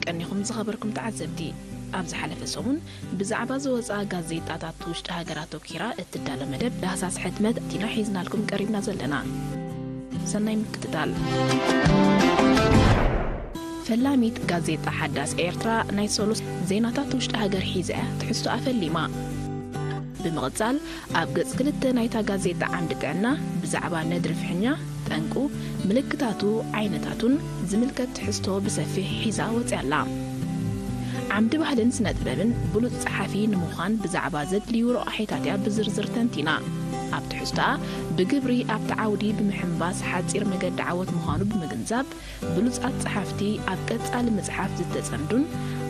ቀኒኹም ዝኸበርኩም ተዓዘብቲ፣ ኣብ ዝሓለፈ ሰሙን ብዛዕባ ዝወፅኣ ጋዜጣታት ውሽጢ ሃገራት ኣተኪራ እትዳሎ መደብ ዳህሳስ ሕትመት ኢና ሒዝናልኩም ቀሪብና ዘለና። ሰናይ ምክትታል። ፈላሚት ጋዜጣ ሓዳስ ኤርትራ ናይ ሰሉስ ዜናታት ውሽጢ ሃገር ሒዛ እያ ትሕዝቶኣ ፈሊማ። ብምቕጻል፣ ኣብ ገጽ ክልተ ናይታ ጋዜጣ ዓምዲ ጥዕና ብዛዕባ ነድሪ ፍሕኛ፣ ጠንቁ፣ ምልክታቱ፣ ዓይነታቱን ዝምልከት ትሕዝቶ ብሰፊሕ ሒዛ ወጺኣ ኣላ። ዓምዲ ባህልን ስነ ጥበብን ብሉጽ ጸሓፊ ንምዃን ብዛዕባ ዘድልዩ ረቋሒታት እያ ብዝርዝር ተንቲና። ኣብ ትሕዝቶኣ፣ ብግብሪ ኣብቲ ዓውዲ ብምሕንባስ ሓጺር መገዲ ዓወት ምዃኑ ብምግንዛብ፣ ብሉጻት ጸሓፍቲ ኣብ ቀጻሊ ምጽሓፍ ዝተጸምዱን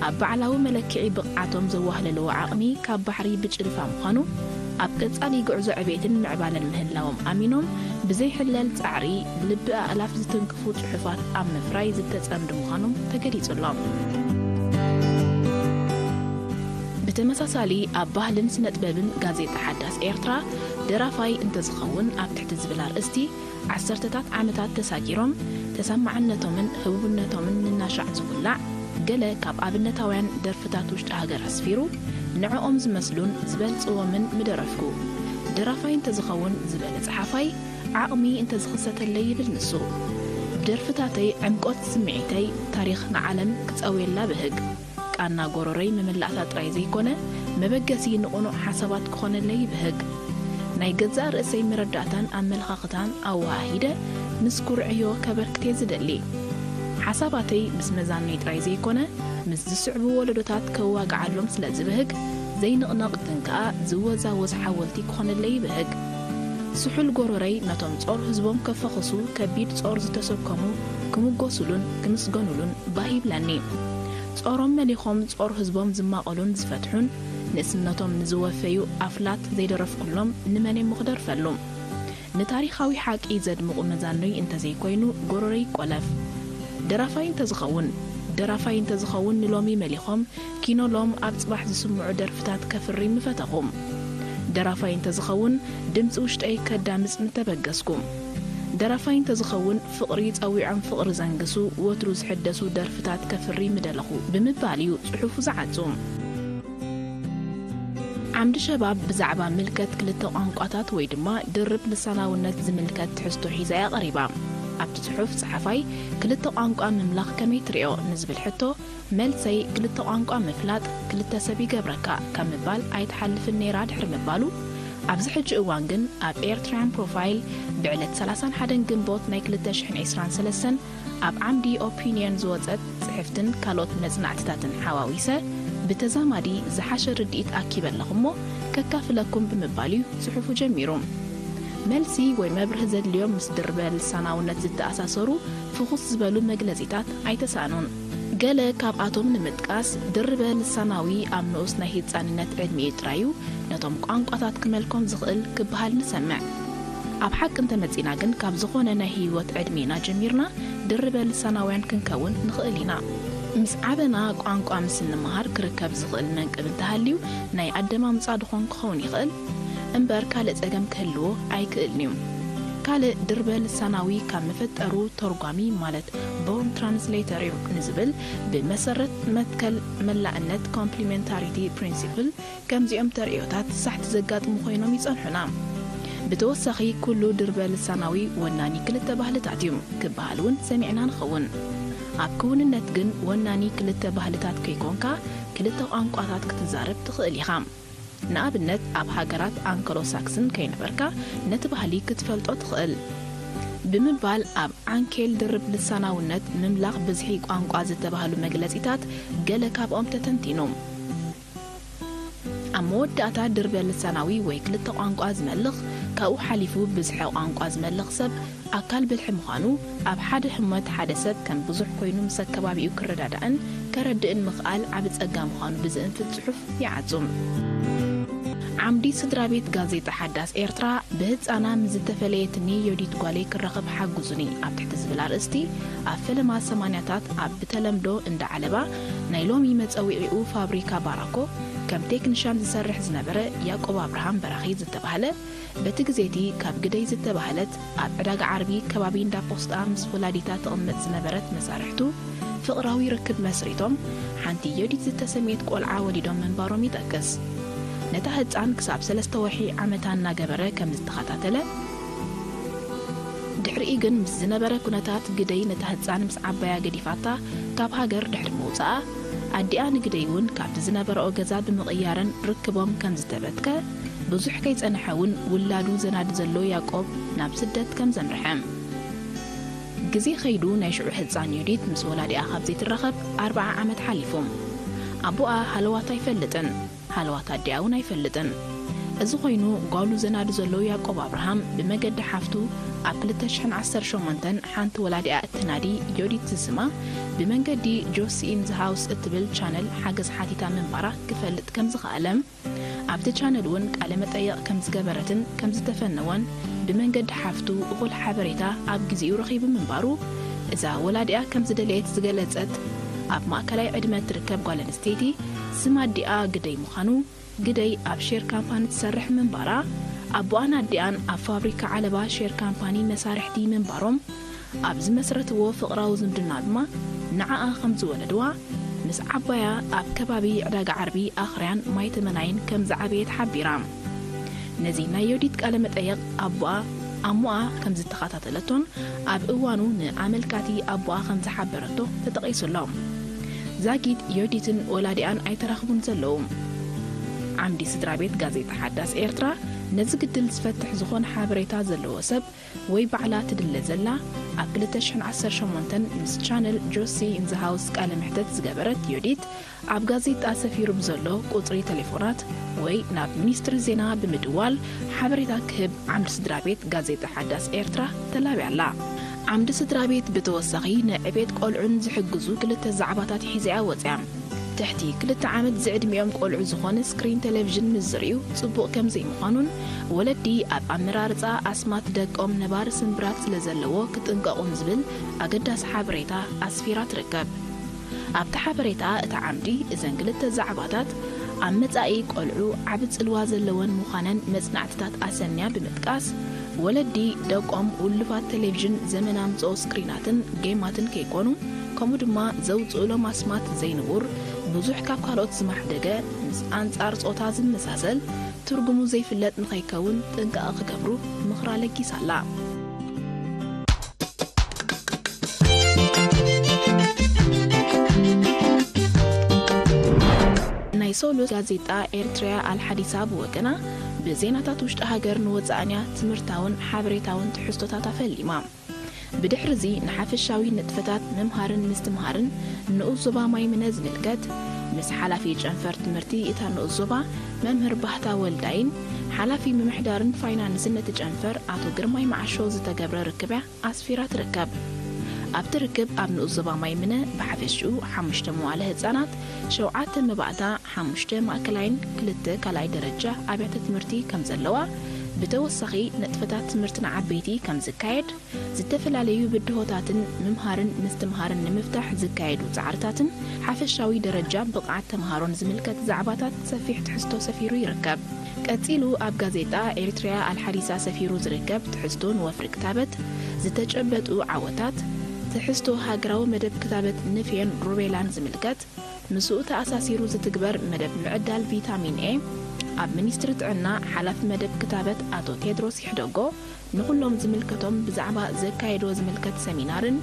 ኣብ ባዕላዊ መለክዒ ብቕዓቶም ዘዋህለልዎ ዓቕሚ ካብ ባሕሪ ብጭልፋ ምዃኑ፣ ኣብ ቀጻሊ ጉዕዞ ዕቤትን ምዕባለን ምህላዎም ኣሚኖም፣ ብዘይሕለል ጻዕሪ ልቢ ኣእላፍ ዝትንክፉ ጽሑፋት ኣብ ምፍራይ ዝተጸምዱ ምዃኖም ተገሊጹ ኣሎ። ብተመሳሳሊ፣ ኣብ ባህልን ስነጥበብን ጋዜጣ ሓዳስ ኤርትራ ደራፋይ እንተዝኸውን ኣብ ትሕቲ ዝብል ኣርእስቲ ዓሰርተታት ዓመታት ተሳጊሮም፣ ተሰማዕነቶምን ህቡብነቶምን ንናሻዕ ዝኹላዕ፣ ገለ ካብ ኣብነታውያን ደርፍታት ውሽጢ ሃገር ኣስፊሩ፣ ንዕኦም ዝመስሉን ዝበልጽዎምን ምደረፍኩ። ደራፋይ እንተዝኸውን ዝበለ ጸሓፋይ፣ ዓቕሚ እንተዝኽሰተለይ ይብል ንሱ። ብደርፍታተይ ዕምቆት ስምዒተይ፣ ታሪኽ ንዓለም ክጸውየላ ብህግ። ቃና ጎረሮይ መመላእታ ጥራይ ዘይኮነ፣ መበገሲ ንቕኑዕ ሓሳባት ክኾነለይ ይብህግ። ናይ ገዛእ ርእሰይ መረዳእታን ኣመለኻኽታን ኣወሃሂደ፣ ምስ ኩርዕዮ ከበርክት እየ ዝደሊ። ሓሳባተይ ምስ መዛኖይ ጥራይ ዘይኮነ፣ ምስ ዝስዕቡ ወለዶታት ከዋግዓሎም ስለ ዝብህግ፣ ዘይንቕነቕ ግን ከኣ ዝወዛወዝ ሓወልቲ ክኾነለይ ይብህግ። ስሑል ጎረሮይ ነቶም ጾር ህዝቦም ከፈኽሱ ከቢድ ጾር ዝተሰከሙ ክምጎሱሉን ክምስገኑሉን ባህ ይብለኒ። ጾሮም መሊኾም ጾር ህዝቦም ዝማቐሉን ዝፈትሑን፣ ንእስነቶም ንዝወፈዩ ኣፍላት ዘይደረፍኩሎም ንመን እሞ ክደርፈሉ? ንታሪኻዊ ሓቂ ዘድምቑ መዛኖይ እንተዘይኮይኑ ጎረሮይ ይቆለፍ። ደራፋይ እንተዝኸውን፣ ደራፋይ እንተዝኸውን ንሎሚ መሊኾም ኪኖሎም ኣብ ጽባሕ ዝስምዑ ደርፍታት ከፍሪ ምፈተኹ። ደራፋይ እንተዝኸውን ድምጺ ውሽጠይ ከዳምጽ ምተበገስኩ። ደራፋይ እንተዝኸውን ፍቕሪ ጸዊዖም ፍቕሪ ዘንግሱ ወትሩ ዝሕደሱ ደርፍታት ከፍሪ ምደለኹ ብምባል እዩ ጽሑፉ ዝዓጹ። ዓምዲ ሸባብ ብዛዕባ ምልከት ክልተ ቋንቋታት ወይ ድማ ድርብ ልሳናውነት ዝምልከት ትሕዝቶ ሒዛ እያ ቀሪባ። ኣብቲ ጽሑፍ ጸሓፋይ ክልተ ቋንቋ ምምላኽ ከመይ ትርእዮ ንዝብል ሕቶ፣ መልሰይ ክልተ ቋንቋ ምፍላጥ ክልተ ሰብ ይገብረካ ካብ ምባል ኣይትሓልፍን ነይራ ድሕሪ ምባሉ፣ ኣብዚ ሕጂ እዋን ግን ኣብ ኤርትራውያን ፕሮፋይል ብዕለት ሰላሳን ሓደን ግንቦት ናይ ክልተ ሽሕን ዕስራን ሰለስተን ኣብ ዓምዲ ኦፒንየን ዝወጸት ጽሕፍትን ካልኦት መጽናዕትታትን ሓዋዊሰ ብተዛማዲ ዝሓሸ ርድኢት ኣኪበ ኣለኹ እሞ ከካፍለኩም ብምባል እዩ ጽሑፉ ጀሚሩ። መልሲ ወይ መብርሂ ዘድልዮም ምስ ድርበ ልሳናውነት ዝተኣሳሰሩ ፍኹስ ዝበሉ መግለጺታት ኣይተሳእኑን። ገለ ካብኣቶም ንምጥቃስ፣ ድርበ ልሳናዊ ኣብ ንኡስ ናይ ህጻንነት ዕድሚኡ ጥራይ እዩ ነቶም ቋንቋታት ክመልኮም ዝኽእል ክበሃል ንሰምዕ። ኣብ ሓቂ እንተመጺና ግን፣ ካብ ዝኾነ ናይ ህይወት ዕድሜና ጀሚርና ድርበ ልሳናውያን ክንከውን ንኽእል ኢና። ምስ ዓበና ቋንቋ ምስ እንመሃር ክርከብ ዝኽእል መንቅብ እንተሃልዩ፣ ናይ ኣደማምጻ ድኾን ክኸውን ይኽእል እምበር፣ ካልእ ጸገም ክህልዎ ኣይክእልን እዩ። ካልእ ድርበ ልሳናዊ ካብ መፈጠሩ ተርጓሚ ማለት ቦርን ትራንስሌተር እዩ ንዝብል፣ ብመሰረት መትከል መላእነት ኮምፕሊሜንታሪቲ ፕሪንሲፕል፣ ከምዚኦም ተርእዮታት ሳሕቲ ዘጋጥሙ ኮይኖም ይጸንሑና። ብተወሳኺ፣ ኩሉ ድርበ ልሳናዊ ወናኒ ክልተ ባህልታት እዩ ክበሃል እውን ሰሚዕና ንኸውን። ኣብ ክውንነት ግን፣ ወናኒ ክልተ ባህልታት ከይኮንካ፣ ክልተ ቋንቋታት ክትዛረብ ትኽእል ኢኻ። ንኣብነት፣ ኣብ ሃገራት ኣንግሎ ሳክስን ከይነበርካ፣ ነቲ ባህሊ ክትፈልጦ ትኽእል። ብምባል፣ ኣብ ዓንኬል ድርብ ልሳናውነት ምምላኽ ብዝሒ ቋንቋ ዝተባህሉ መግለጺታት ገለ ካብኦም ተተንቲኑ። ኣብ መወዳእታ፣ ድርበ ልሳናዊ ወይ ክልተ ቋንቋ ዝመልኽ፣ ካብኡ ሓሊፉ ብዝሐ ቋንቋ ዝመልኽ ሰብ ኣካል ብልሒ ምዃኑ፣ ኣብ ሓደ ህሞት ሓደ ሰብ ከም ብዙሕ ኮይኑ ምስ ኣከባቢኡ ክረዳዳእን ከረድእን ምኽኣል ዓቢ ጸጋ ምዃኑ ብዝእንፍት ጽሑፍ ይዓጹ። ዓምዲ ስድራ ቤት ጋዜጣ ሓዳስ ኤርትራ፣ ብህጻና ምስ ዝተፈለየትኒ ዮዲት ጓለይ ክራኸብ ሓጉዙኒ ኣብ ትሕቲ ዝብል ኣርእስቲ፣ ኣብ ፈለማ ሰማንያታት ኣብ ብተለምዶ እንዳ ዓለባ፣ ናይ ሎሚ መጸዊዒኡ ፋብሪካ ባራኮ፣ ከም ቴክኒሻን ዝሰርሕ ዝነበረ ያዕቆብ ኣብርሃም በራኺ ዝተባህለ፣ በቲ ግዜቲ ካብ ግደይ ዝተባህለት ኣብ ዕዳጋ ዓርቢ ከባቢ እንዳ ፖስጣ ምስ ወላዲታ ትቕመጥ ዝነበረት መሳርሕቱ፣ ፍቕራዊ ርክብ መስሪቶም ሓንቲ ዮዲት ዝተሰምየት ቆልዓ ወሊዶም ምንባሮም ይጠቅስ። ነታ ህጻን ክሳብ ሰለስተ ወርሒ ዓመታ እናገበረ ከም ዝተኸታተለ፣ ድሕሪኡ ግን ምስ ዝነበረ ኩነታት ግደይ ነታ ህጻን ምስ ዓባያ ገዲፋታ ካብ ሃገር ድሕሪ ምውጻኣ፣ ኣዲኣ ንግደይ እውን ካብቲ ዝነበረኦ ገዛ ብምቕያረን ርክቦም ከም ዝተበትከ፣ ብዙሕ ከይጸንሐ እውን ውላዱ ዘናዲ ዘሎ ያቆብ ናብ ስደት ከም ዘምርሐ። ግዜ ኸይዱ ናይ ሽዑ ህጻን ዮዲት ምስ ወላዲኣ ካብ ዘይትራኸብ ኣርብዓ ዓመት ሓሊፉ። ኣቦኣ ሃለዋት ኣይፈልጥን፣ ሃለዋት ኣዲኣ እውን ኣይፈልጥን። እዚ ኮይኑ ጓሉ ዘናዲ ዘሎ ያቆብ ኣብርሃም ብመገዲ ሓፍቱ ኣብ ክልተ ሽሕን ዓሰርተ ሸሞንተን ሓንቲ ወላዲኣ እትናዲ ዮዲት ዝስማ ብመንገዲ ጆሲ ኢን ዘ ሃውስ እትብል ቻነል ሓገዝ ሓቲታ ምንባራ ክፈልጥ ከም ዝኸኣለ ኣብቲ ቻነል እውን ቃለ መጠየቕ ከም ዝገበረትን ከም ዝተፈነወን ብመንገዲ ሓፍቱ እኹል ሓበሬታ ኣብ ግዜኡ ረኺቡ ምንባሩ፣ እዛ ወላዲኣ ከም ዝደለየት ዝገለጸት ኣብ ማእከላይ ዕድመ እትርከብ ጓል ኣንስተይቲ፣ ስም ኣዲኣ ግደይ ምዃኑ፣ ግደይ ኣብ ሼር ካምፓኒ ትሰርሕ ምንባራ፣ ኣቦኣን ኣዲኣን ኣብ ፋብሪካ ዓለባ ሼር ካምፓኒ መሳርሕቲ ምንባሮም፣ ኣብ ዝመስረትዎ ፍቕራዊ ዝምድና ድማ ንዓኣ ከም ዝወለድዋ፣ ምስ ዓባያ ኣብ ከባቢ ዕዳጋ ዓርቢ ኣኽርያን ማይ ተመናይን ከም ዝዓበየት ሓቢራ። ነዚ ናይ ዮዲት ቃለ መጠየቕ ኣቦኣ ኣሞኣ ከም ዝተኸታተለቶን ኣብ እዋኑ ንኣመልካቲ ኣቦኣ ከም ዝሓበረቶ ተጠቒሱ ኣሎ። ዛጊት ዮዲትን ወላዲኣን ኣይተራኽቡን ዘለዉ። ዓምዲ ስድራ ቤት ጋዜጣ ሓዳስ ኤርትራ ነዚ ግድል ዝፈትሕ ዝኾነ ሓበሬታ ዘለዎ ሰብ ወይ ባዕላ ትድለ ዘላ ኣብ ክልተ ሽሕን ዓሰርተ ሸሞንተን ምስ ቻነል ጆሲ ኢን ዘ ሃውስ ቃለ መሕተት ዝገበረት ዮዲት፣ ኣብ ጋዜጣ ሰፊሩ ብዘሎ ቁጽሪ ቴሌፎናት ወይ ናብ ሚኒስትሪ ዜና ብምድዋል ሓበሬታ ክህብ ዓምዲ ስድራ ቤት ጋዜጣ ሓዳስ ኤርትራ ተላብያ ኣላ። ዓምዲ ስድራ ቤት ብተወሳኺ ንዕቤት ቆልዑን ዝሕግዙ ክልተ ዛዕባታት ሒዛ እያ ወጽያ። ትሕቲ ክልተ ዓመት ዝዕድሚኦም ቆልዑ ዝኾነ ስክሪን ቴሌቪዥን ምስ ዝርእዩ ጽቡቕ ከም ዘይምዃኑን፣ ወለዲ ኣብ ኣመራርጻ ኣስማት ደቆም ነባሪ ስምብራት ስለ ዘለዎ ክጥንቀቑን ዝብል ኣገዳሲ ሓበሬታ ኣስፊራ ትርከብ። ኣብቲ ሓበሬታ እቲ ዓምዲ፣ እዘን ክልተ ዛዕባታት ኣብ መጻኢ ቆልዑ ዓቢ ጽልዋ ዘለወን ምዃነን መጽናዕትታት ኣሰንያ ብምጥቃስ፣ ወለዲ ደቆም ውሉፋት ቴሌቪዥን፣ ዘመን ኣምጽኦ ስክሪናትን ጌማትን ከይኮኑ፣ ከምኡ ድማ ዘውጽኡሎም ኣስማት ዘይንቡር፣ ብዙሕ ካብ ካልኦት ዝማሕደገ፣ ምስ ኣንጻር ጾታ ዝመሳሰል፣ ትርጉሙ ዘይፍለጥ ንኸይከውን ጥንቃቐ ክገብሩ ምኽራ ለጊሳ ኣላ። ናይ ሶሉስ ጋዜጣ ኤርትሪያ ኣልሓዲሳ ብወገና፣ ብዜናታት ውሽጢ ሃገር ንወጻእንያ ትምህርታውን ሓበሬታውን ትሕዝቶታት ኣፈሊማ። ብድሕርዚ ንሓፈሻዊ ንጥፈታት ምምሃርን ምስትምሃርን ንኡስ ዞባ ማይምነ ዝምልከት፣ ምስ ሓላፊ ጨንፈር ትምህርቲ እታ ንኡስ ዞባ መምህር ባህታ ወልዳይን ሓላፊ ምምሕዳርን ፋይናንስን ነቲ ጨንፈር ኣቶ ግርማይ መዓሾ ዝተገብረ ርክብ እያ ኣስፊራ ትርከብ። ኣብቲ ርክብ ኣብ ንኡስ ዞባ ማይምነ ብሓፈሽኡ ሓሙሽተ መዋለ ህጻናት፣ ሸውዓተ መባእታ፣ ሓሙሽተ ማእከላይን ክልተ ካልኣይ ደረጃ ኣብያተ ትምህርቲ ከም ዘለዋ፣ ብተወሳኺ ንጥፈታት ትምህርቲ ንዓበይቲ ከም ዝካየድ፣ ዝተፈላለዩ ብድሆታትን ምምሃርን ምስትምሃርን ንምፍታሕ ዝካየዱ ጻዕርታትን ሓፈሻዊ ደረጃ ብቕዓት ተምሃሮን ዝምልከት ዛዕባታት ሰፊሕ ትሕዝቶ ሰፊሩ ይርከብ። ቀጺሉ ኣብ ጋዜጣ ኤርትሪያ ኣልሓዲሳ ሰፊሩ ዝርከብ ትሕዝቶ ንወፍሪ ክታበት፣ ዝተጨበጡ ዓወታት፣ ትሕዝቶ ሃገራዊ መደብ ክታበት ንፍዮን ሩቤላን ዝምልከት፣ ምስኡ ተኣሳሲሩ ዝትግበር መደብ ምዕዳል ቪታሚን ኤ፣ ኣብ ሚኒስትሪ ጥዕና ሓላፊ መደብ ክታበት ኣቶ ቴድሮስ ይሕደጎ ንኹሎም ዝምልከቶም ብዛዕባ ዘካየድዎ ዝምልከት ሰሚናርን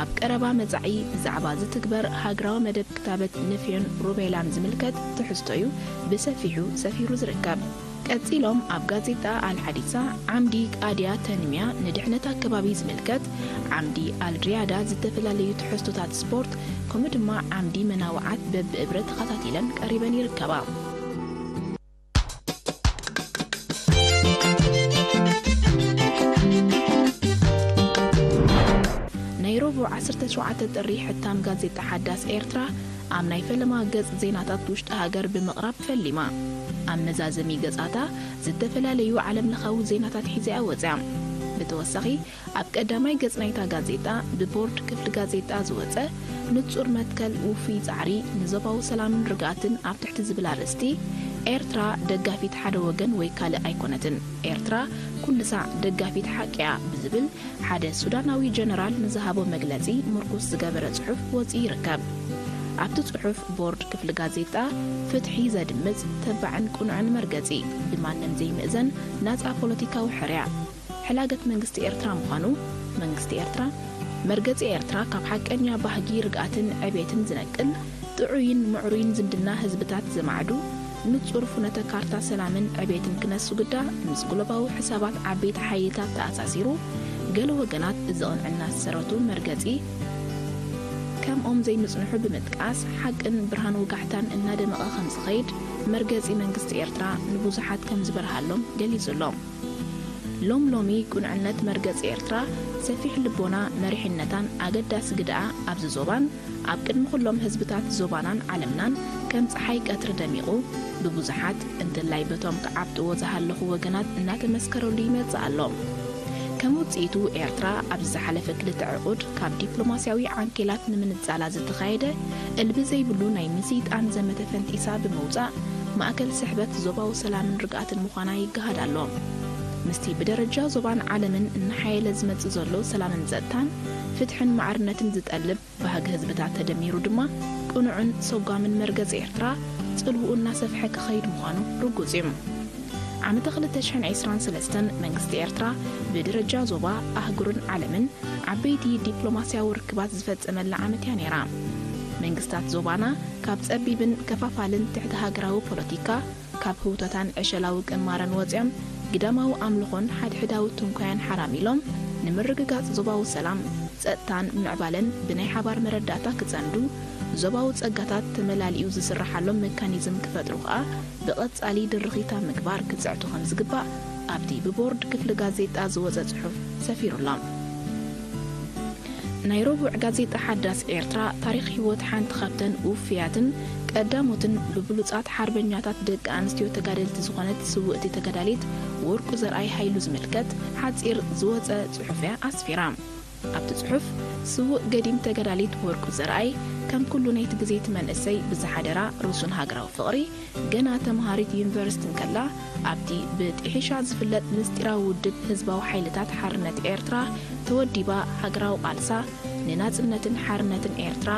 ኣብ ቀረባ መጻኢ ብዛዕባ ዝትግበር ሃገራዊ መደብ ክታበት ንፍዮን ሩቤላን ዝምልከት ትሕዝቶ'ዩ ብሰፊሑ ሰፊሩ ዝርከብ። ቀጺሎም ኣብ ጋዜጣ ኣልሓዲሳ ዓምዲ ቃድያ ተንሚያ ንድሕነት ኣከባቢ ዝምልከት፣ ዓምዲ ኣልድሪያዳ ዝተፈላለዩ ትሕዝቶታት ስፖርት፣ ከምኡ ድማ ዓምዲ መናውዓት በብእብረ ተኸታቲለን ቀሪበን ይርከባ። ናይ ረቡዕ ዓሰርተ ሸውዓተ ጥሪ ሕታም ጋዜጣ ሓዳስ ኤርትራ ኣብ ናይ ፈለማ ገጽ ዜናታት ውሽጢ ሃገር ብምቕራብ ፈሊማ። ኣብ መዛዘሚ ገጻታ ዝተፈላለዩ ዓለምለኻዊ ዜናታት ሒዛ እያ ወጽያ። ብተወሳኺ ኣብ ቀዳማይ ገጽ ናይታ ጋዜጣ ብቦርድ ክፍሊ ጋዜጣ ዝወጸ ንጹር መትከል ውፉይ ጻዕሪ ንዞባዊ ሰላምን ርግኣትን ኣብ ትሕቲ ዝብል ኣርእስቲ ኤርትራ ደጋፊት ሓደ ወገን ወይ ካልእ ኣይኮነትን። ኤርትራ ኩሉ ሳዕ ደጋፊት ሓቂ እያ ብዝብል ሓደ ሱዳናዊ ጀነራል ንዝሃቦ መግለጺ ምርኩስ ዝገበረ ጽሑፍ ወጺኡ ይርከብ። ኣብቲ ጽሑፍ ቦርድ ክፍሊ ጋዜጣ ፍትሒ ዘድምጽ፣ ተባዕን ቅኑዕን መርገጺ፣ ብማንም ዘይምእዘን ናጻ ፖለቲካዊ ሕርያ፣ ሕላገት መንግስቲ ኤርትራ ምዃኑ፣ መንግስቲ ኤርትራ መርገጺ ኤርትራ ካብ ሓቀኛ ባህጊ ርግኣትን ዕቤትን ዝነቅል፣ ጥዑይን ምዕሩይን ዝምድና ህዝብታት ዘማዕዱ፣ ንጹር ፍኖተ ካርታ ሰላምን ዕቤትን ክነሱ ግዳ፣ ምስ ግሎባዊ ሕሳባት ዓበይቲ ሓይልታት ተኣሳሲሩ፣ ገለ ወገናት እዚ ቅንዕና ዝሰረቱ መርገጺ ከምኦም ዘይምጽንሑ ብምጥቃስ፣ ሓቅን ብርሃን ውጋሕታን እናደመቐ ከም ዝኸይድ መርገጺ መንግስቲ ኤርትራ ንብዙሓት ከም ዝበርሃሎም ገሊጹ ኣሎ። ሎም ሎሚ ቅኑዕነት መርገጺ ኤርትራ ሰፊሕ ልቦና መሪሕነታን ኣገዳሲ ግደኣ ኣብዚ ዞባን ኣብ ቅድሚ ኩሎም ህዝብታት ዞባናን ዓለምናን ከም ጸሓይ ቀትሪ ደሚቑ፣ ብብዙሓት እንተላይ በቶም ክዓብጥዎ ዝሃለኹ ወገናት እናተመስከረሉ ይመጽእ ኣሎ። ከም ውጽኢቱ፣ ኤርትራ ኣብዚ ዝሓለፈ ክልተ ዕቑድ ካብ ዲፕሎማስያዊ ዓንኬላት ንምንጻላ ዝተኻየደ እልቢ ዘይብሉ ናይ ምስይጣን ዘመተ ፈንጢሳ ብምውጻእ፣ ማእከል ስሕበት ዞባዊ ሰላምን ርግኣትን ምዃና ይገሃድ ኣሎ። ምስቲ ብደረጃ ዞባን ዓለምን እናሓየለ ዝመጽእ ዘሎ ሰላምን ጸጥታን፣ ፍትሕን ማዕርነትን ዝጠልብ ባህጊ ህዝብታት ተደሚሩ ድማ፣ ቅኑዕን ሰጓምን መርገጺ ኤርትራ ጽልውኡ እናሰፍሐ ክኸይድ ምዃኑ ርጉጽ እዩ። ዓመተ ክልተ ሽሕን ዕስራን ሰለስተን መንግስቲ ኤርትራ ብደረጃ ዞባ፣ ኣህጉርን ዓለምን ዓበይቲ ዲፕሎማስያዊ ርክባት ዝፈጸመላ ዓመት እያ ነይራ። መንግስታት ዞባና ካብ ጸቢብን ከፋፋልን ትሕቲ ሃገራዊ ፖለቲካ፣ ካብ ህውተታን ዕሸላዊ ቅማረን ወጺኦም፣ ግዳማዊ ኣምልኾን ሓድሕዳዊ ትንኮያን ሓራሚሎም፣ ንምርግጋጽ ዞባዊ ሰላም፣ ጸጥታን ምዕባለን ብናይ ሓባር መረዳእታ ክጸንዱ፣ ዞባዊ ጸጋታት ተመላሊኡ ዝስርሓሎም መካኒዝም ክፈጥሩ ከኣ ብቐጻሊ ድርኺት ኣብ ምግባር ክጽዕቱ ከም ዝግባእ ኣብቲ ብቦርድ ክፍሊ ጋዜጣ ዝወጸ ጽሑፍ ሰፊሩ ኣሎ። ናይ ረቡዕ ጋዜጣ ሓዳስ ኤርትራ ታሪኽ ህይወት ሓንቲ ካብተን ውፍያትን ቀዳሞትን ብብሉጻት ሓርበኛታት ደቂ ኣንስትዮ ተጋደልቲ ዝኾነት ስውእቲ ተጋዳሊት ወርቁ ዘርኣይ ሃይሉ ዝምልከት ሓጺር ዝወጸ ጽሑፍ እያ ኣስፊራ። ኣብቲ ጽሑፍ፣ ስዉእ ገዲም ተጋዳሊት ወርቁ ዘርኣይ ከም ኩሉ ናይቲ ግዜቲ መንእሰይ ብዝሓደራ ርሱን ሃገራዊ ፍቕሪ፣ ገና ተምሃሪት ዩኒቨርሲቲ እንከላ፣ ኣብቲ ብጢሒሻ ዝፍለጥ ምስጢራዊ ውድብ ህዝባዊ ሓይልታት ሓርነት ኤርትራ ተወዲባ ሃገራዊ ቃልሳ ንናጽነትን ሓርነትን ኤርትራ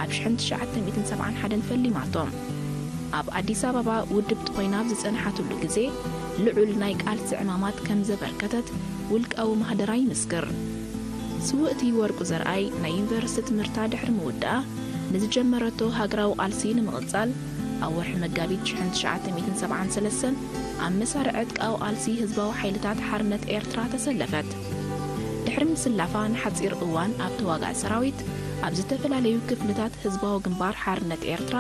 ኣብ ሽሕን ትሽዓተ ሚእትን ሰብዓን ሓደን ፈሊማቶ። ኣብ ኣዲስ ኣበባ ውድብቲ ኮይና ኣብ ዝጸንሓትሉ ግዜ፣ ልዑል ናይ ቃልሲ ዕማማት ከም ዘበርከተት ውልቃዊ ማህደራ ይምስክር። ስውእቲ ወርቁ ዘርኣይ ናይ ዩኒቨርሲቲ ትምህርታ ድሕሪ ምውዳኣ፣ ንዝጀመረቶ ሃገራዊ ቃልሲ ንምቕጻል፣ ኣብ ወርሒ መጋቢት ሽሕን ትሽዓተ ሚእትን ሰብዓን ሰለስተን ኣብ መሳርዕ ዕጥቃዊ ቃልሲ ህዝባዊ ሓይልታት ሓርነት ኤርትራ ተሰለፈት። ድሕሪ ምስላፋ ንሓጺር እዋን ኣብ ተዋጋኢ ሰራዊት፣ ኣብ ዝተፈላለዩ ክፍልታት ህዝባዊ ግንባር ሓርነት ኤርትራ፣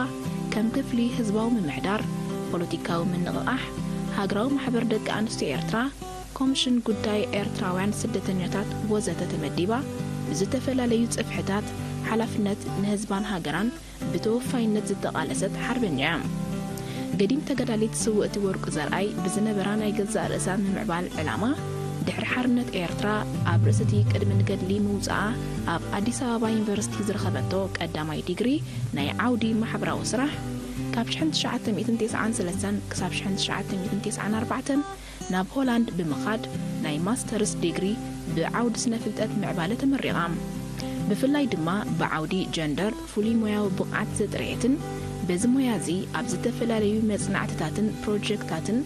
ከም ክፍሊ ህዝባዊ ምምሕዳር፣ ፖለቲካዊ ምንቕቓሕ፣ ሃገራዊ ማሕበር ደቂ ኣንስትዮ ኤርትራ፣ ኮሚሽን ጉዳይ ኤርትራውያን ስደተኛታት ወዘተ ተመዲባ፣ ብዝተፈላለዩ ጽፍሕታት ሓላፍነት ንህዝባን ሃገራን ብተወፋይነት ዝተቓለሰት ሓርበኛ እያ። ገዲም ተጋዳሊት ስውእቲ ወርቁ ዘርኣይ ብዝነበራ ናይ ገዛእ ርእሳ ምምዕባል ዕላማ፣ ድሕሪ ሓርነት ኤርትራ ኣብ ርእሲ እቲ ቅድሚ ንገድሊ ምውጻኣ ኣብ ኣዲስ ኣበባ ዩኒቨርሲቲ ዝረኸበቶ ቀዳማይ ዲግሪ ናይ ዓውዲ ማሕበራዊ ስራሕ፣ ካብ ሽሕን ትሽዓተ ሚእትን ተስዓን ሰለስተን ክሳብ ሽሕን ትሽዓተ ሚእትን ተስዓን ኣርባዕተን ናብ ሆላንድ ብምኻድ ናይ ማስተርስ ዲግሪ ብዓውዲ ስነ ፍልጠት ምዕባለ ተመሪቓ። ብፍላይ ድማ ብዓውዲ ጀንደር ፍሉይ ሞያዊ ብቕዓት ዘጥረየትን በዚ ሞያ እዚ ኣብ ዝተፈላለዩ መጽናዕትታትን ፕሮጀክታትን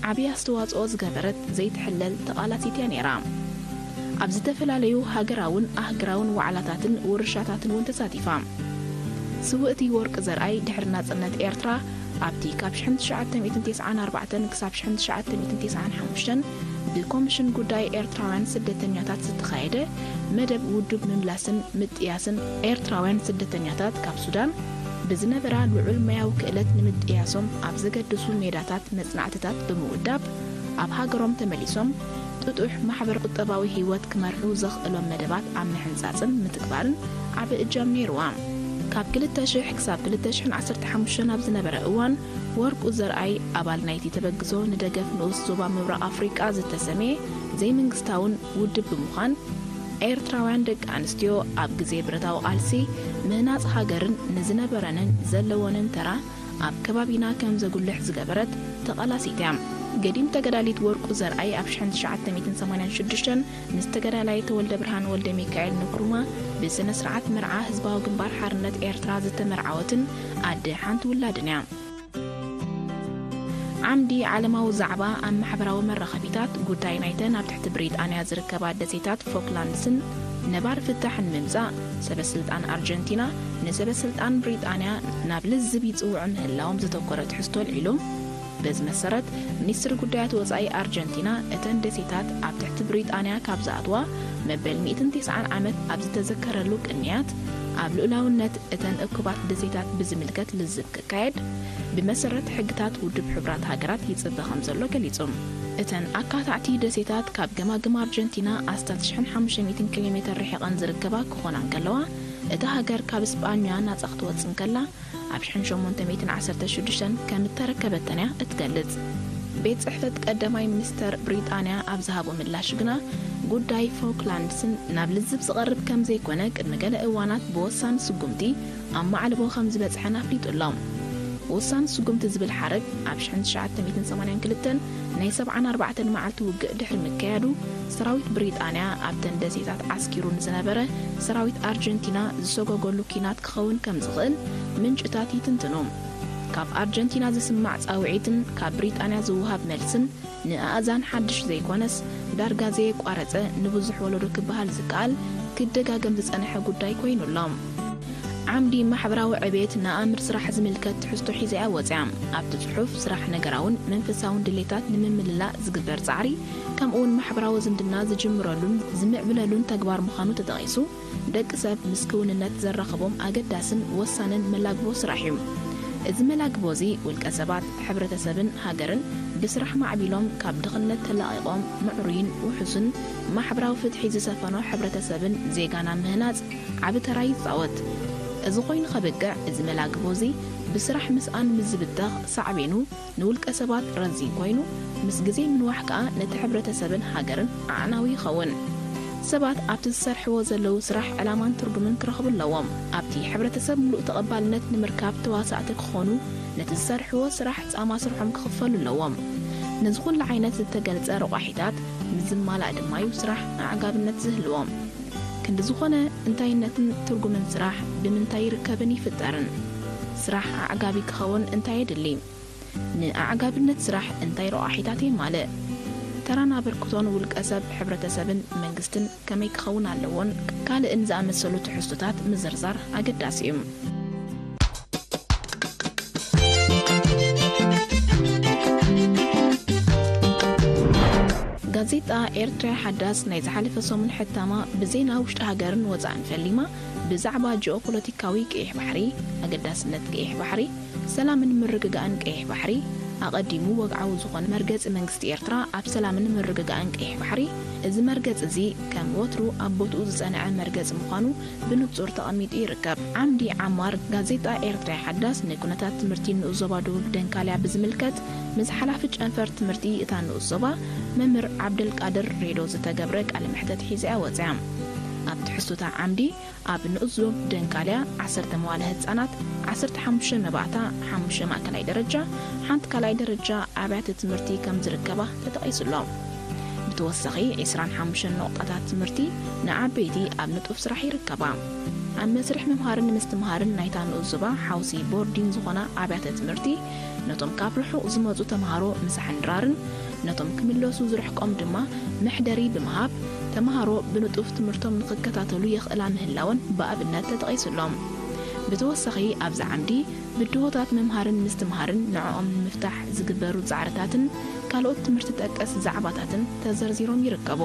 ዓብዪ ኣስተዋጽኦ ዝገበረት ዘይትሕለል ተቓላሲት እያ ነይራ። ኣብ ዝተፈላለዩ ሃገራውን ኣህግራውን ዋዕላታትን ውርሻታትን እውን ተሳቲፋ። ስውእቲ ወርቂ ዘርኣይ ድሕሪ ናጽነት ኤርትራ፣ ኣብቲ ካብ ሽሕን ትሽዓተ ሚእትን ተስዓን ኣርባዕተን ክሳብ ሽሕን ትሽዓተ ሚእትን ተስዓን ሓሙሽተን ብኮሚሽን ጉዳይ ኤርትራውያን ስደተኛታት ዝተኻየደ መደብ ውዱብ ምምላስን ምጥያስን ኤርትራውያን ስደተኛታት ካብ ሱዳን ብዝነበራ ልዑል ሞያዊ ክእለት ንምጥያሶም ኣብ ዘገድሱ ሜዳታት መጽናዕትታት ብምውዳብ፣ ኣብ ሃገሮም ተመሊሶም ጥጡሕ ማሕበረ ቁጠባዊ ህይወት ክመርሑ ዘኽእሎም መደባት ኣብ ምሕንጻጽን ምትግባርን ዓቢ እጃም ነይርዋ። ካብ ክልተ ሽሕ ክሳብ ክልተ ሽሕን ዓሰርተ ሓሙሽተን ኣብ ዝነበረ እዋን፣ ወርቁ ዘርኣይ ኣባል ናይቲ ተበግሶ ንደገፍ ንኡስ ዞባ ምብራቕ ኣፍሪቃ ዝተሰምየ ዘይመንግስታውን ውድብ ብምዃን፣ ኤርትራውያን ደቂ ኣንስትዮ ኣብ ግዜ ብረታዊ ቃልሲ ምህናጽ ሃገርን ንዝነበረንን ዘለወንን ተራ ኣብ ከባቢና ከም ዘጉልሕ ዝገበረት ተቓላሲት እያ። ገዲም ተጋዳሊት ወርቁ ዘርኣይ ኣብ ሽሕን ትሽዓተ ሚእትን ሰማንያን ሽዱሽተን ምስ ተጋዳላይ ተወልደ ብርሃን ወልደ ሚካኤል ንኩሩማ ብስነ ስርዓት መርዓ ህዝባዊ ግንባር ሓርነት ኤርትራ ዝተመርዓወትን ኣደ ሓንቲ ውላድን እያ። ዓምዲ ዓለማዊ ዛዕባ ኣብ ማሕበራዊ መራኸቢታት ጉዳይ ናይተን ኣብ ትሕቲ ብሪጣንያ ዝርከባ ደሴታት ፎክላንድስን ነባር ፍታሕ ንምምጻእ ሰበ ስልጣን ኣርጀንቲና ንሰበ ስልጣን ብሪጣንያ ናብ ልዝብ ይጽውዑ ምህላዎም ዘተኮረ ትሕዝቶ ኣልዒሉ። በዚ መሰረት፣ ሚኒስትሪ ጉዳያት ወጻኢ ኣርጀንቲና እተን ደሴታት ኣብ ትሕቲ ብሪጣንያ ካብ ዝኣትዋ መበል ሚእትን ተስዓን ዓመት ኣብ ዝተዘከረሉ ቅንያት፣ ኣብ ልኡላውነት እተን እኩባት ደሴታት ብዝምልከት ልዝብ ክካየድ ብመሰረት ሕግታት ውድብ ሕቡራት ሃገራት ይጽበ ከም ዘሎ ገሊጹ። እተን ኣካታዕቲ ደሴታት ካብ ገማግም ኣርጀንቲና ኣስታት ሽሕን ሓሙሽተ ሚእትን ኪሎ ሜተር ርሒቐን ዝርከባ ክኾና እንከለዋ፣ እታ ሃገር ካብ ስጳኛ ናጻ ክትወጽእ እንከላ፣ ኣብ ሽሕን ሸሞንተ ሚእትን ዓሰርተ ሽዱሽተን ከም እተረከበተን እያ እትገልጽ። ቤት ጽሕፈት ቀዳማይ ሚኒስተር ብሪጣንያ ኣብ ዝሃቦ ምላሽ ግና፣ ጉዳይ ፎክላንድስን ናብ ልዝብ ዝቐርብ ከም ዘይኮነ፣ ቅድሚ ገለ እዋናት ብወሳኒ ስጉምቲ ኣብ ማዕልቦ ከም ዝበጽሐን ኣፍሊጡ ኣሎ። ወሳኒ ስጉምቲ ዝብል ሓረግ ኣብ ሽሕን ትሽዓተ ሚእትን ሰማንያን ክልተን ናይ ሰብዓን ኣርባዕተን መዓልቲ ውግእ ድሕሪ ምክያዱ፣ ሰራዊት ብሪጣንያ ኣብተን ደሴታት ዓስኪሩ ንዝነበረ ሰራዊት ኣርጀንቲና ዝሰጎገሉ ኲናት ክኸውን ከም ዝኽእል ምንጭታት ይትንትኑ። ካብ ኣርጀንቲና ዝስማዕ ጻውዒትን ካብ ብሪጣንያ ዝወሃብ መልስን ንኣእዛን ሓድሽ ዘይኮነስ፣ ዳርጋ ዘየቋረጸ፣ ንብዙሕ ወለዶ ክበሃል ዝከኣል፣ ክደጋገም ዝጸንሐ ጉዳይ ኮይኑ ኣሎ። ዓምዲ ማሕበራዊ ዕቤት ንኣምር ስራሕ ዝምልከት ትሕዝቶ ሒዛ እያ ወጽያ። ኣብቲ ጽሑፍ፣ ስራሕ ነገራውን መንፈሳውን ድሌታት ንምምላእ ዝግበር ጻዕሪ፣ ከምኡውን ማሕበራዊ ዝምድና ዝጅምረሉን ዝምዕብለሉን ተግባር ምዃኑ ተጠቒሱ፣ ደቂ ሰብ ምስ ክውንነት ዘራኽቦም ኣገዳስን ወሳንን መላግቦ ስራሕ እዩ። እዚ መላግቦ እዚ፣ ውልቀ ሰባት፣ ሕብረተሰብን ሃገርን ብስራሕ ማዕቢሎም፣ ካብ ድኽነት ተላቒቖም፣ ምዕሩይን ውሑስን ማሕበራዊ ፍትሒ ዝሰፈኖ ሕብረተሰብን ዜጋን ኣብ ምህናጽ ዓቢ ተራ ይጻወት። እዚ ኮይኑ ከብቅዕ፣ እዚ መላግቦ እዚ ብስራሕ ምስኣን ምስ ዝብተኽ፣ ሳዕቤኑ ንውልቀ ሰባት ረዚን ኮይኑ፣ ምስ ግዜ ምንዋሕ ከኣ ነቲ ሕብረተሰብን ሃገርን ኣዕናዊ ይኸውን። ሰባት ኣብቲ ዝሰርሕዎ ዘለዉ ስራሕ ዕላማን ትርጉምን ክረኽቡ ኣለዎም። ኣብቲ ሕብረተሰብ ምሉእ ተቐባልነት ንምርካብ ተዋሳእቲ ክኾኑ፣ ነቲ ዝሰርሕዎ ስራሕ ጻማ ስርሖም ክኽፈሉ ኣለዎም። ነዚ ኩሉ ዓይነት ዝተገልጸ ረቋሒታት ምስ ዝማላእ ድማ እዩ ስራሕ ኣዕጋብነት ዝህልዎም። ክንዲ ዝኾነ፣ እንታይነትን ትርጉምን ስራሕ ብምንታይ ይርከብን ይፍጠርን? ስራሕ ኣዕጋቢ ክኸውን እንታይ የድሊ? ንኣዕጋብነት ስራሕ እንታይ ረቋሒታት የማልእ? ተራን ኣበርክቶን ውልቀ ሰብ፣ ሕብረተሰብን መንግስትን ከመይ ክኸውን ኣለዎን ካልእን ዝኣመሰሉ ትሕዝቶታት ምዝርዛር ኣገዳሲ እዩ። ጋዜጣ ኤርትራ ሓዳስ ናይ ዝሓለፈ ሰሙን ሕታማ ብዜና ውሽጢ ሃገርን ወጻእን ፈሊማ፣ ብዛዕባ ጂኦፖለቲካዊ ቀይሕ ባሕሪ፣ ኣገዳስነት ቀይሕ ባሕሪ፣ ሰላምን ምርግጋእን ቀይሕ ባሕሪ፣ ኣቐዲሙ ወግዓዊ ዝኾነ መርገጺ መንግስቲ ኤርትራ ኣብ ሰላምን ምርግጋእን ቀይሕ ባሕሪ፣ እዚ መርገጺ እዚ ከም ወትሩ ኣብ ቦትኡ ዝጸንዐ መርገጺ ምዃኑ ብንጹር ተቐሚጡ ይርከብ። ዓምዲ ዓማር ጋዜጣ ኤርትራ ሓዳስ ንኩነታት ትምህርቲ ንኡስ ዞባ ደቡብ ደንካልያ ብዝምልከት፣ ምስ ሓላፊ ጨንፈር ትምህርቲ እታ ንኡስ ዞባ መምህር ዓብደልቃድር ሬዶ ዝተገብረ ቃለ መሕተት ሒዛ እያ ወጽያ። ኣብ ትሕዝቶታ ዓምዲ፣ ኣብ ንኡስ ዞብ ደንካልያ ዓሰርተ መዋለ ህጻናት፣ ዓሰርተ ሓሙሽተ መባእታ፣ ሓሙሽተ ማእከላይ ደረጃ፣ ሓንቲ ካልኣይ ደረጃ ኣብያተ ትምህርቲ ከም ዝርከባ ተጠቒሱ ኣሎ። ብተወሳኺ፣ ዕስራን ሓሙሽተን ነቑጣታት ትምህርቲ ንዓበይቲ ኣብ ንጡፍ ስራሕ ይርከባ። ኣብ መስርሕ ምምሃርን ምስትምሃርን ናይታ ንኡስ ዞባ ሓውሲ ቦርዲን ዝኾና ኣብያተ ትምህርቲ፣ ነቶም ካብ ርሑቕ ዝመጹ ተምሃሮ ምሳሕን ድራርን፣ ነቶም ክምለሱ ዝርሕቆም ድማ መሕደሪ ብምሃብ፣ ተምሃሮ ብንጡፍ ትምህርቶም ንኽከታተሉ የኽእላ ምህላወን ብኣብነት ተጠቒሱ ኣሎ። ብተወሳኺ፣ ኣብዚ ዓምዲ ብድሆታት ምምሃርን ምስትምሃርን ንዕኦም ንምፍታሕ ዝግበሩ ጻዕርታትን ካልኦት ትምህርቲ ጠቀስ ዛዕባታትን ተዘርዚሮም ይርከቡ።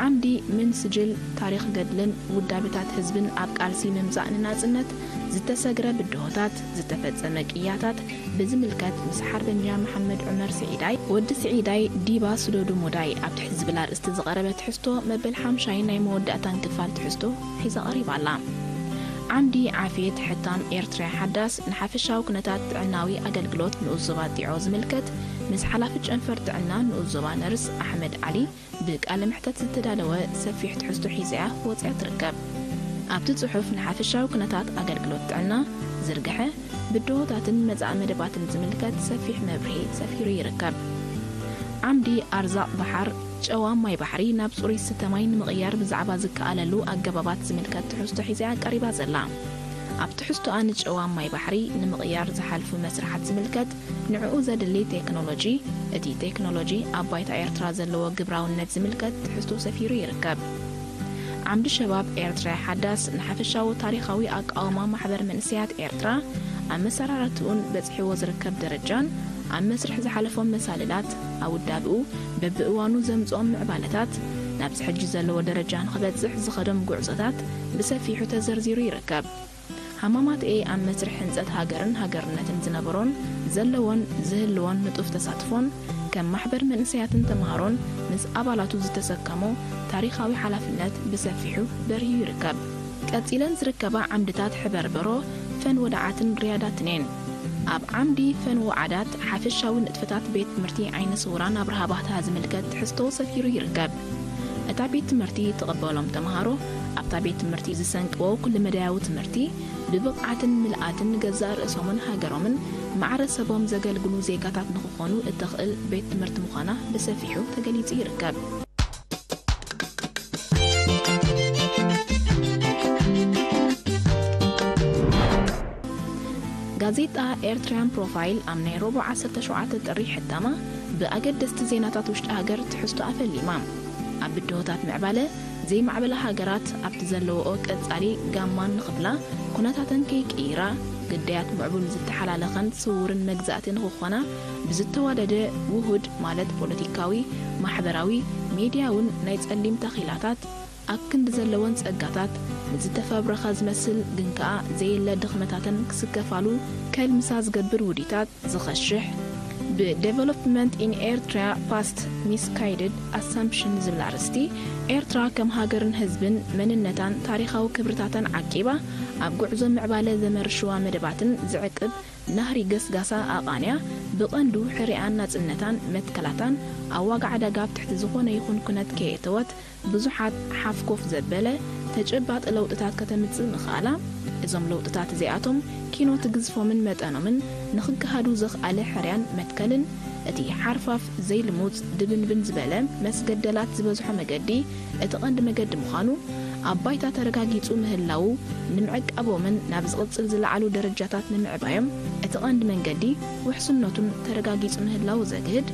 ዓምዲ ምን ስጅል ታሪኽ ገድልን ውዳበታት ህዝብን ኣብ ቃልሲ ምምጻእ ንናጽነት ዝተሰግረ ብድሆታት፣ ዝተፈጸመ ቅያታት ብዝምልከት ምስ ሓርበኛ መሓመድ ዑመር ስዒዳይ፣ ወዲ ስዒዳይ፣ ዲባ ስደዱ ሙዳይ ኣብ ትሕቲ ዝብል ኣርእስቲ ዝቐረበ ትሕዝቶ መበል ሓምሻይን ናይ መወዳእታን ክፋል ትሕዝቶ ሒዛ ቀሪባ ኣላ። ዓምዲ ዓፍየት ሕታም ኤርትራ ሓዳስ ንሓፈሻዊ ኩነታት ጥዕናዊ ኣገልግሎት ንኡስ ዞባ ጢዖ ዝምልከት ምስ ሓላፊ ጨንፈር ጥዕና ንኡስ ዞባ ነርስ ኣሕመድ ዓሊ ብቃለ መሕተት ዝተዳለወ ሰፊሕ ትሕዝቶ ሒዛ እያ ወጺኣ ትርከብ። ኣብቲ ጽሑፍ ንሓፈሻዊ ኩነታት ኣገልግሎት ጥዕና፣ ዝርግሐ፣ ብድሆታትን መጻኢ መደባትን ዝምልከት ሰፊሕ መብርሂ ሰፊሩ ይርከብ። ዓምዲ ኣርዛቕ ባሕር ጨዋ ማይ ባሕሪ ናብ ጽሩይ ዝስተ ማይ ንምቕያር ብዛዕባ ዝከኣለሉ ኣገባባት ዝምልከት ትሕዝቶ ሒዛ ቀሪባ ዘላ። ኣብ ትሕዝቶኣ ንጨዋ ማይ ባሕሪ ንምቕያር ዝሓልፉ መስርሓት ዝምልከት ንዕኡ ዘድሊ ቴክኖሎጂ፣ እቲ ቴክኖሎጂ ኣብ ባይታ ኤርትራ ዘለዎ ግብራውነት ዝምልከት ትሕዝቶ ሰፊሩ ይርከብ። ዓምዲ ሸባብ ኤርትራ ሓዳስ ንሓፈሻዊ ታሪኻዊ ኣቃውማ ማሕበር መንእሰያት ኤርትራ ኣመሰራርትኡን በጽሕዎ ዝርከብ ደረጃን ኣብ መስርሕ ዝሓለፎም መሳልላት ኣውዳብኡ በብእዋኑ ዘምጽኦም ምዕባለታት ናብዚ ሕጂ ዘለዎ ደረጃ ንኽበጽሕ ዝኸዶም ጉዕዞታት ብሰፊሑ ተዘርዚሩ ይርከብ። ሃማማት ኤ ኣብ መስርሕ ህንጸት ሃገርን ሃገርነትን ዝነበሮን ዘለዎን ዝህልዎን ንጡፍ ተሳትፎን ከም ማሕበር መንእሰያትን ተምሃሮን ምስ ኣባላቱ ዝተሰከሞ ታሪኻዊ ሓላፍነት ብሰፊሑ በርሂዩ ይርከብ። ቀጺለን ዝርከባ ዓምድታት ሕበርበሮ ፈን ወዳዓትን ርያዳትን እየን። ኣብ ዓምዲ ፈን ወዓዳት ሓፈሻዊ ንጥፈታት ቤት ትምህርቲ ዓይነ ስውራን ኣብርሃ ባህታ ዝምልከት ትሕዝቶ ሰፊሩ ይርከብ። እታ ቤት ትምህርቲ ትቕበሎም ተምሃሮ ኣብታ ቤት ትምህርቲ ዝሰንቅዎ ኩሉ መዳያዊ ትምህርቲ ብብቕዓትን ምልኣትን ንገዛእ ርእሶምን ሃገሮምን ማዕረ ሰቦም ዘገልግሉ ዜጋታት ንኽኾኑ እተኽእል ቤት ትምህርቲ ምዃና ብሰፊሑ ተገሊጹ ይርከብ። ጋዜጣ ኤርትራያን ፕሮፋይል ኣብ ናይ ረቡዕ ዓሰርተ ሸውዓተ ጥሪ ሕታማ ብኣገደስቲ ዜናታት ውሽጢ ሃገር ትሕዝቶ ኣፈሊማ። ኣብ ብድሆታት ምዕባለ ዘይማዕበላ ሃገራት ኣብቲ ዘለዎኦ ቀጻሊ ጋማን ንኽብላ ኩነታተን ከይቅይራ ግዳያት ምዕቡል ዝተሓላለኸን ስውርን መግዛእቲ ንኽኾና ብዝተዋደደ ውሁድ ማለት ፖለቲካዊ፣ ማሕበራዊ፣ ሜድያውን ናይ ጸሊም ታኺላታት ኣብ ክንዲ ዘለወን ጸጋታት ንዝተፈብረኸ ዝመስል ግን ከኣ ዘየለ ድኽመታተን ክስከፋሉ ከልምሳ ዝገብር ውዲታት ዝኸሽሕ ብዴቨሎፕመንት ኢን ኤርትራ ፓስት ሚስካይድድ ኣሳምፕሽን ዝብል ኣርእስቲ ኤርትራ ከም ሃገርን ህዝብን መንነታን ታሪኻዊ ክብርታታን ዓቂባ ኣብ ጉዕዞ ምዕባለ ዘመርሽዋ መደባትን ዝዕቅብ ናህሪ ገስጋሳ ኣቓንያ ብቐንዱ ሕሪያን ናጽነታን መትከላታን ኣብ ዋጋ ዕዳጋ ኣብ ትሕቲ ዝኾነ ይኹን ኩነት ከየእተወት ብዙሓት ሓፍ ኮፍ ዘበለ ተጨባጢ ለውጥታት ከተምጽእ ምኽኣላ፣ እዞም ለውጥታት እዚኣቶም ኪኖ ትግዝፎምን መጠኖምን ንኽገሃዱ ዘኽኣለ ሕርያን መትከልን፣ እቲ ሓርፋፍ ዘይልሙጽ ድብንብን ዝበለ መስገደላት ዝበዝሖ መገዲ እቲ ቐንዲ መገዲ ምዃኑ፣ ኣብ ባይታ ተረጋጊጹ ምህላዉ ንምዕቃቦምን ናብ ዝቕጽል ዝለዓሉ ደረጃታት ንምዕባዮም እቲ ቐንዲ መንገዲ ውሕስነቱን ተረጋጊጹ ምህላዉ ዘግህድ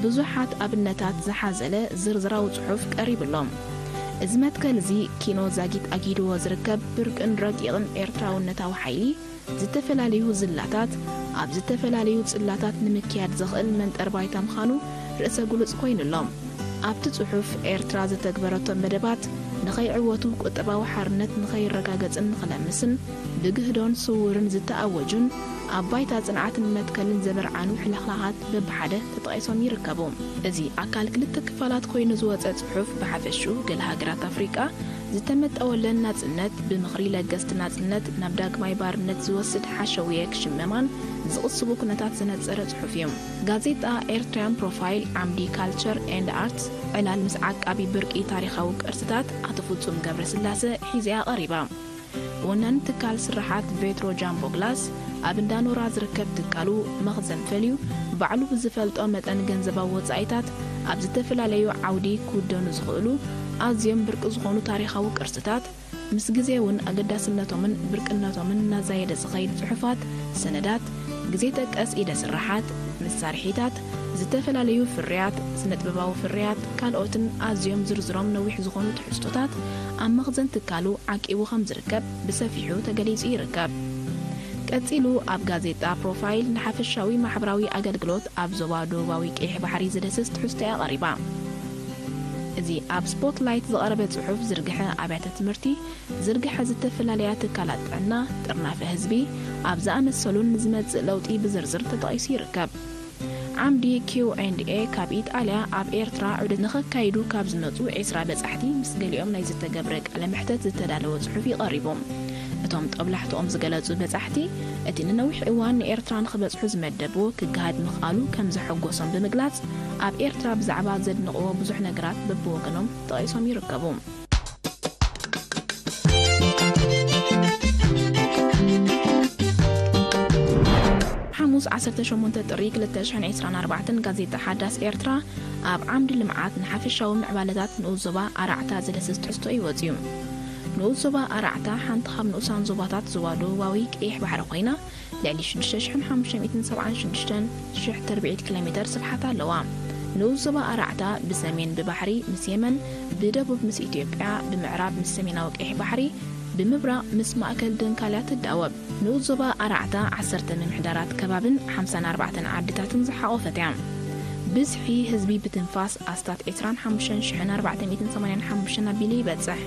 ብዙሓት ኣብነታት ዝሓዘለ ዝርዝራዊ ጽሑፍ ቀሪቡ ኣሎ። እዚ መትከል እዚ ኪኖ ዛጊት ኣግሂድዎ ዝርከብ ብርቅን ረቂቕን ኤርትራውነታዊ ሓይሊ፣ ዝተፈላለዩ ዝላታት ኣብ ዝተፈላለዩ ጽላታት ንምክያድ ዘኽእል መንጠር ባይታ ምዃኑ ርእሰ ግሉጽ ኮይኑ ኣሎ። ኣብቲ ጽሑፍ ኤርትራ ዘተግበረቶም መደባት ንኸይዕወቱ ቁጠባዊ ሓርነት ንኸይረጋገጽን ንኽለምስን ብግህዶን ስውርን ዝተኣወጁን ኣብ ባይታ ጽንዓትን መትከልን ዘበርዓኑ ሕልኽላኻት በብሓደ ተጠቒሶም ይርከቡ። እዚ ኣካል ክልተ ክፋላት ኮይኑ ዝወጸ ጽሑፍ ብሓፈሽኡ ገለ ሃገራት ኣፍሪቃ ዝተመጠወለን ናጽነት ብምኽሪ ለገስቲ ናጽነት ናብ ዳግማይ ባርነት ዝወስድ ሓሸውየ ክሽመማን ዝቕስቡ ኩነታት ዘነጸረ ጽሑፍ እዩ። ጋዜጣ ኤርትራያን ፕሮፋይል ዓምዲ ካልቸር ኤንድ ኣርትስ ዕላል ምስ ዓቃቢ ብርቂ ታሪኻዊ ቅርስታት ኣቶ ፍጹም ገብረስላሰ ሒዚኣ ቀሪባ። ወናኒ ትካል ስራሓት ቬትሮ ጃምቦ ግላስ ኣብ እንዳ ኖራ ዝርከብ ትካሉ መኽዘን ፈልዩ ባዕሉ ብዝፈልጦ መጠን ገንዘባዊ ወጻኢታት ኣብ ዝተፈላለዩ ዓውዲ ክውደኑ ዝኽእሉ ኣዝዮም ብርቂ ዝኾኑ ታሪኻዊ ቅርስታት ምስ ግዜ እውን ኣገዳስነቶምን ብርቅነቶምን እናዛየደ ዝኸይድ ጽሑፋት፣ ሰነዳት፣ ግዜ ጠቀስ ኢደ ስራሓት፣ መሳርሒታት፣ ዝተፈላለዩ ፍርያት፣ ስነጥበባዊ ፍርያት፣ ካልኦትን ኣዝዮም ዝርዝሮም ነዊሕ ዝኾኑ ትሕዝቶታት ኣብ መኽዘን ትካሉ ዓቂቡ ከም ዝርከብ ብሰፊሑ ተገሊጹ ይርከብ። ቀጺሉ ኣብ ጋዜጣ ፕሮፋይል ንሓፈሻዊ ማሕበራዊ ኣገልግሎት ኣብ ዞባ ደቡባዊ ቀይሕ ባሕሪ ዝድህስስ ትሕዝቶ እያ ቀሪባ። እዚ ኣብ ስፖትላይት ዝቐረበ ጽሑፍ ዝርግሐ ኣብያተ ትምህርቲ፣ ዝርግሐ ዝተፈላለያ ትካላት ጥዕና፣ ጥርናፈ ህዝቢ ኣብ ዝኣመሰሉን ንዝመጽእ ለውጢ ብዝርዝር ተጠቒሱ ይርከብ። ዓምዲ ኪው ኤንድ ኤ ካብ ኢጣልያ ኣብ ኤርትራ ዑደት ንኸካይዱ ካብ ዝመጹ ዒስራ በጻሕቲ ምስ ገሊኦም ናይ ዝተገብረ ቃለ መሕተት ዝተዳለወ ጽሑፍ እዩ ቀሪቡ። እቶም ጦብላሕትኦም ዝገለጹ በጻሕቲ፣ እቲ ንነዊሕ እዋን ንኤርትራ ንኽበጽሑ ዝመደብዎ ክገሃድ ምኽኣሉ ከም ዘሐጎሶም ብምግላጽ፣ ኣብ ኤርትራ ብዛዕባ ዘድንቕዎ ብዙሕ ነገራት በብወገኖም ተጠቒሶም ይርከቡ። ሓሙስ ዓሰርተ ሸሞንተ ጥሪ ክልተ ሽሕን ዕስራን ኣርባዕተን ጋዜጣ ሓዳስ ኤርትራ ኣብ ዓምዲ ልምዓት ንሓፈሻዊ ምዕባለታት ንኡስ ዞባ ኣራዕታ ዝድህስስ ትሕዝቶ እዩ ወጺኡ። ንኡስ ዞባ ኣራዕታ ሓንቲ ካብ ንኡሳን ዞባታት ዞባ ደቡባዊ ቀይሕ ባሕሪ ኮይና፣ ልዕሊ ሽዱሽተ ሽሕን ሓሙሽተ ሚእትን ሰብዓን ሽዱሽተን ሽሕ ትርብዒት ኪሎ ሜተር ስፍሓት ኣለዋ። ንኡስ ዞባ ኣራዕታ ብሰሜን ብባሕሪ ምስ የመን፣ ብደቡብ ምስ ኢትዮጵያ፣ ብምዕራብ ምስ ሰሜናዊ ቀይሕ ባሕሪ፣ ብምብራቕ ምስ ማእከል ደንካልያ ትዳወብ። ንኡስ ዞባ ኣራዕታ ዓሰርተ ምምሕዳራት ከባብን ሓምሳን ኣርባዕተን ዓድታትን ዝሓቖፈት እያ። ብዝሒ ህዝቢ ብትንፋስ ኣስታት ዕስራን ሓሙሽተን ሽሕን ኣርባዕተ ሚእትን ሰማንያን ሓሙሽተን ኣቢሉ ይበጽሕ።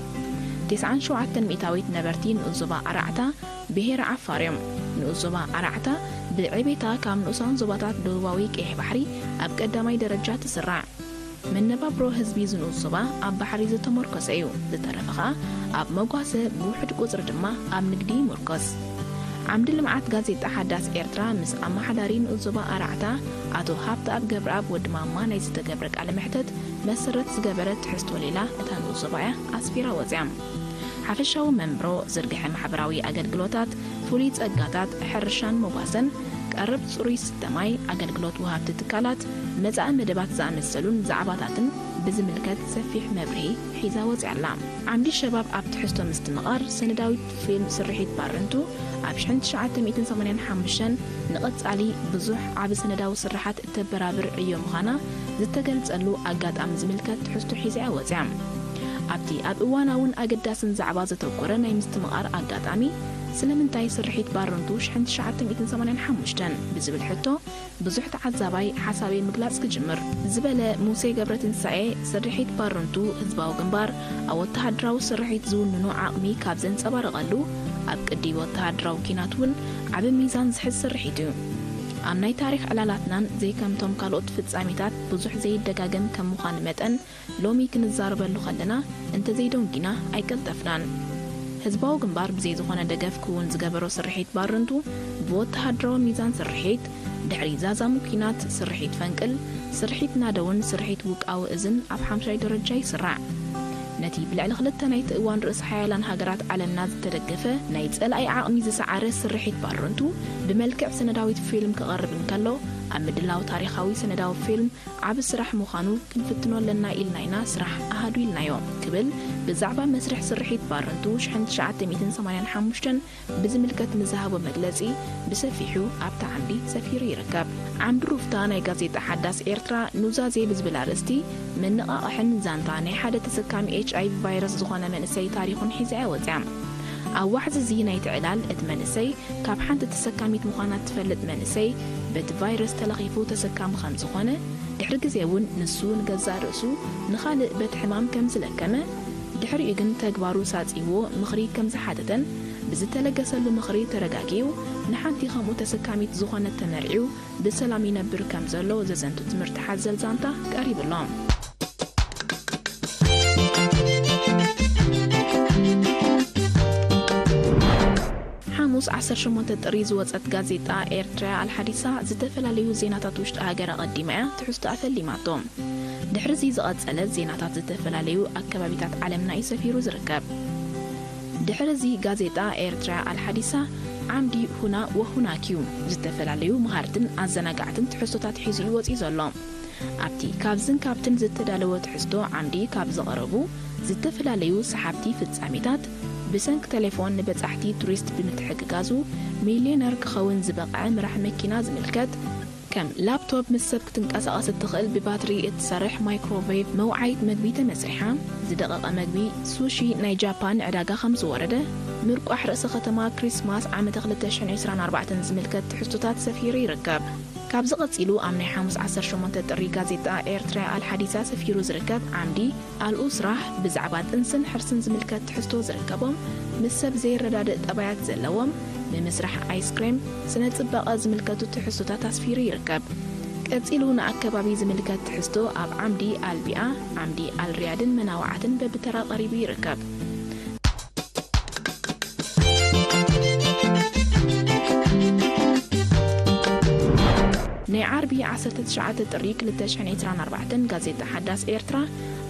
ተስዓን ሸውዓተን ሚእታዊት ነበርቲ ንኡስ ዞባ ኣራዕታ ብሄረ ዓፋር እዮም። ንኡስ ዞባ ኣራዕታ ብዕቤታ ካብ ንኡሳን ዞባታት ደቡባዊ ቀይሕ ባሕሪ ኣብ ቀዳማይ ደረጃ ትስራዕ። መነባብሮ ህዝቢ ዝንኡስ ዞባ ኣብ ባሕሪ ዝተመርኮሰ እዩ። ዝተረፈ ኸኣ ኣብ መጓሰ፣ ብውሑድ ቁጽሪ ድማ ኣብ ንግዲ ይምርኮስ። ዓምዲ ልምዓት ጋዜጣ ሓዳስ ኤርትራ ምስ ኣመሓዳሪ ንኡስ ዞባ ኣራዕታ ኣቶ ሃብተኣብ ገብረኣብ ወዲ ማማ ናይ ዝተገብረ ቃለ መሕተት መሰረት ዝገበረ ትሕዝቶ ሌላ እታ ንኡስ ዞባ እያ ኣስፊራ ወጽያ። ሓፈሻዊ መንብሮ፣ ዝርግሐ ማሕበራዊ ኣገልግሎታት፣ ፍሉይ ጸጋታት፣ ሕርሻን መጓሰን፣ ቀረብ ጽሩይ ስተ ማይ፣ ኣገልግሎት ወሃብቲ ትካላት፣ መጻኢ መደባት ዝኣመሰሉን ዛዕባታትን ብዝምልከት ሰፊሕ መብርሂ ሒዛ ወጺኣ ኣላ። ዓምዲ ሸባብ ኣብ ትሕዝቶ ምስትምቓር ሰነዳዊት ፊልም ስርሒት ባርንቱ ኣብ ሽሕን ትሽዓተ ሚእትን ሰማንያን ሓሙሽተን ንቐጻሊ ብዙሕ ዓቢ ሰነዳዊ ስርሓት እተበራብር ዕዮ ምዃና ዝተገልጸሉ ኣጋጣሚ ዝምልከት ትሕዝቶ ሒዛ እያ ወጺኣ። ኣብቲ ኣብ እዋናውን ኣገዳስን ዛዕባ ዘተኮረ ናይ ምስትምቓር ኣጋጣሚ፣ ስለምንታይ ስርሒት ባርንቱ ሽሕን ትሽዓተ ሚእትን ሰማንያን ሓሙሽተን ብዝብል ሕቶ ብዙሕ ተዓዛባይ ሓሳበይ ምግላጽ ክጅምር ዝበለ ሙሴ ገብረትንሳኤ፣ ስርሒት ባርንቱ ህዝባዊ ግንባር ኣብ ወተሃደራዊ ስርሒት ዝውንኖ ዓቕሚ ካብ ዘንጸባረቐሉ፣ ኣብ ቅዲ ወተሃደራዊ ኲናት እውን ዓቢ ሚዛን ዝሕዝ ስርሒት እዩ። ኣብ ናይ ታሪኽ ዕላላትናን ዘይከምቶም ካልኦት ፍጻሜታት ብዙሕ ዘይደጋገም ከም ምዃኑ መጠን፣ ሎሚ ክንዛረበሉ ከለና እንተዘይደንጒና ኣይቀልጠፍናን። ህዝባዊ ግንባር ብዘይ ዝኾነ ደገፍ ክውን ዝገበሮ ስርሒት ባርንቱ፣ ብወተሃደራዊ ሚዛን ስርሒት፣ ድሕሪ ዛዛሙ ኲናት ስርሒት ፈንቅል፣ ስርሒት ናደውን ስርሒት ውቃዊ እዝን ኣብ ሓምሻይ ደረጃ ይስራዕ። ነቲ ብልዕሊ ክልተ ናይቲ እዋን ርእሰ ሓያላን ሃገራት ዓለምና ዝተደገፈ ናይ ጸላኢ ዓቕሚ ዝሰዓረ ስርሒት ባርንቱ፣ ብመልክዕ ሰነዳዊት ፊልም ክቐርብ እንከሎ፣ ኣብ ምድላው ታሪኻዊ ሰነዳዊ ፊልም ዓቢ ስራሕ ምዃኑ ክንፍትኖ ኣለና ኢልና ኢና ስራሕ ኣሃዱ ኢልናዮ ክብል ብዛዕባ መስርሕ ስርሒት ባርንቱ ሽሕን ትሽዓተ ሚእትን ሰማንያን ሓሙሽተን ብዝምልከት ንዝሃቦ መግለጺ ብሰፊሑ ኣብታ ዓምዲ ሰፊሩ ይርከብ። ዓምዲ ሩፍታ ናይ ጋዜጣ ሓዳስ ኤርትራ ኑዛዜ ብዝብል ኣርእስቲ መነቓቕሕን ዛንታ ናይ ሓደ ተሰካሚ ኤች ኣይ ቪ ቫይረስ ዝኾነ መንእሰይ ታሪኹን ሒዛ እያ ወጽያ። ኣብ ዋሕዚ እዚ ናይቲ ዕላል እቲ መንእሰይ ካብ ሓንቲ ተሰካሚት ምዃና ትፈልጥ መንእሰይ በቲ ቫይረስ ተለኺፉ ተሰካሚ ከም ዝኾነ፣ ድሕሪ ግዜ እውን ንሱ ንገዛእ ርእሱ ንኻልእ በቲ ሕማም ከም ዝለከመ፣ ድሕሪኡ ግን ተግባሩ ሳጺዎ ምኽሪ ከም ዝሓተተን፣ ብዝተለገሰሉ ምኽሪ ተረጋጊኡ ንሓንቲ ከምኡ ተሰካሚት ዝኾነት ተመርዒው ብሰላም ይነብር ከም ዘሎ ዘዘንቱ ትምህርቲ ሓዘል ዛንታ ቀሪቡ ኣሎ። ሓሙስ ዓሰርተ ሸሞንተ ጥሪ ዝወጸት ጋዜጣ ኤርትራ ኣልሓዲሳ ዝተፈላለዩ ዜናታት ውሽጢ ሃገር ኣቐዲማ እያ ትሕዝቶኣ ፈሊማቶ። ድሕሪ እዚ ዝቐጸለ ዜናታት ዝተፈላለዩ ኣከባቢታት ዓለምና እዩ ሰፊሩ ዝርከብ። ድሕሪ እዚ ጋዜጣ ኤርትራ ኣልሓዲሳ ዓምዲ ሁና ወሁናኪዩ ዝተፈላለዩ መሃርትን ኣዘናጋዕትን ትሕዝቶታት ሒዙ እዩ ወጺኡ ዘሎ። ኣብቲ ካብዝን ካብትን ዝተዳለወ ትሕዝቶ ዓምዲ ካብ ዝቐረቡ ዝተፈላለዩ ሰሓብቲ ፍጻሜታት፣ ብሰንኪ ቴሌፎን ንበጻሕቲ ቱሪስት ብምትሕግጋዙ ሚልዮነር ክኸውን ዝበቕዐ መራሕ መኪና ዝምልከት፣ ከም ላፕቶፕ ምስ ሰብ ክትንቀሳቐስ እትኽእል ብባትሪ እትሰርሕ ማይክሮዌቭ መውዓይት መግቢ ተመስሪሓ፣ ዝደቐቐ መግቢ ሱሺ ናይ ጃፓን ዕዳጋ ከም ዝወረደ፣ ምርቋሕ ርእሰ ከተማ ክሪስማስ ዓመተ ክልተ ሽሕን ዕስራን ኣርባዕተን ዝምልከት ትሕዝቶታት ሰፊሩ ይርከብ። ካብዚ ቀጺሉ ኣብ ናይ ሓሙስ ዓሰርተ ሸሞንተ ጥሪ ጋዜጣ ኤርትራ ኣልሓዲሳ ሰፊሩ ዝርከብ ዓምዲ ኣልኡ ስራሕ ብዛዕባ ጥንስን ሕርስን ዝምልከት ትሕዝቶ ዝርከቦም፣ ምስ ሰብ ዘይረዳድእ ጠባያት ዘለዎም፣ ንምስራሕ ኣይስክሬም፣ ስነ ጽባቐ ዝምልከቱ ትሕዝቶታት ኣስፊሩ ይርከብ። ቀጺሉ ንኣከባቢ ዝምልከት ትሕዝቶ ኣብ ዓምዲ ኣልቢኣ፣ ዓምዲ ኣልርያድን መናውዓትን በብተራ ቀሪቡ ይርከብ። ናይ ዓርቢ ዓሰርተ ትሽዓተ ጥሪ ክልተ ሽሕን ዕስራን ኣርባዕተን ጋዜጣ ሓዳስ ኤርትራ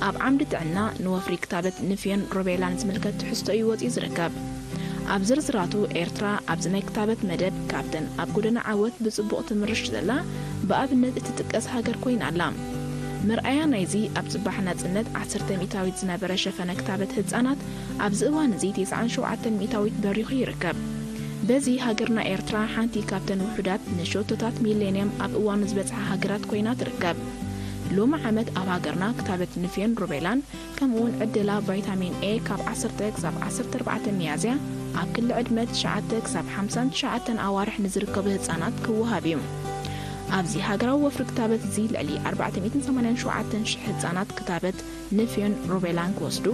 ኣብ ዓምዲ ጥዕና ንወፍሪ ክታበት ንፍዮን ሩቤላን ዝምልከት ትሕዝቶ እዩ ወጺኡ ዝርከብ። ኣብ ዝርዝራቱ፣ ኤርትራ ኣብዚ ናይ ክታበት መደብ ካብተን ኣብ ጎደና ዓወት ብጽቡቕ ትምርሽ ዘላ ብኣብነት እትጥቀስ ሃገር ኮይና ኣላ። መርኣያ ናይዚ፣ ኣብ ጽባሕ ናጽነት ዓሰርተ ሚእታዊት ዝነበረ ሸፈነ ክታበት ህጻናት ኣብዚ እዋን እዚ ተስዓን ሸውዓተን ሚእታዊት በሪኹ ይርከብ። በዚ፣ ሃገርና ኤርትራ ሓንቲ ካብተን ውሑዳት ንሸቶታት ሚሌንየም ኣብ እዋኑ ዝበጽሓ ሃገራት ኮይና ትርከብ። ሎሚ ዓመት ኣብ ሃገርና ክታበት ንፍዮን ሩቤላን ከምኡውን ዕደላ ቫይታሚን ኤ ካብ ዓሰርተ ክሳብ ዓሰርተ ኣርባዕተ ሚያዝያ ኣብ ክሊ ዕድመ ትሽዓተ ክሳብ ሓምሳን ትሽዓተን ኣዋርሕ ንዝርከቡ ህጻናት ክወሃብ እዩ። ኣብዚ ሃገራዊ ወፍሪ ክታበት እዚ ልዕሊ ኣርባዕተ ሚእትን ሰማንያን ሸውዓተን ሽሕ ህጻናት ክታበት ንፍዮን ሩቤላን ክወስዱ፣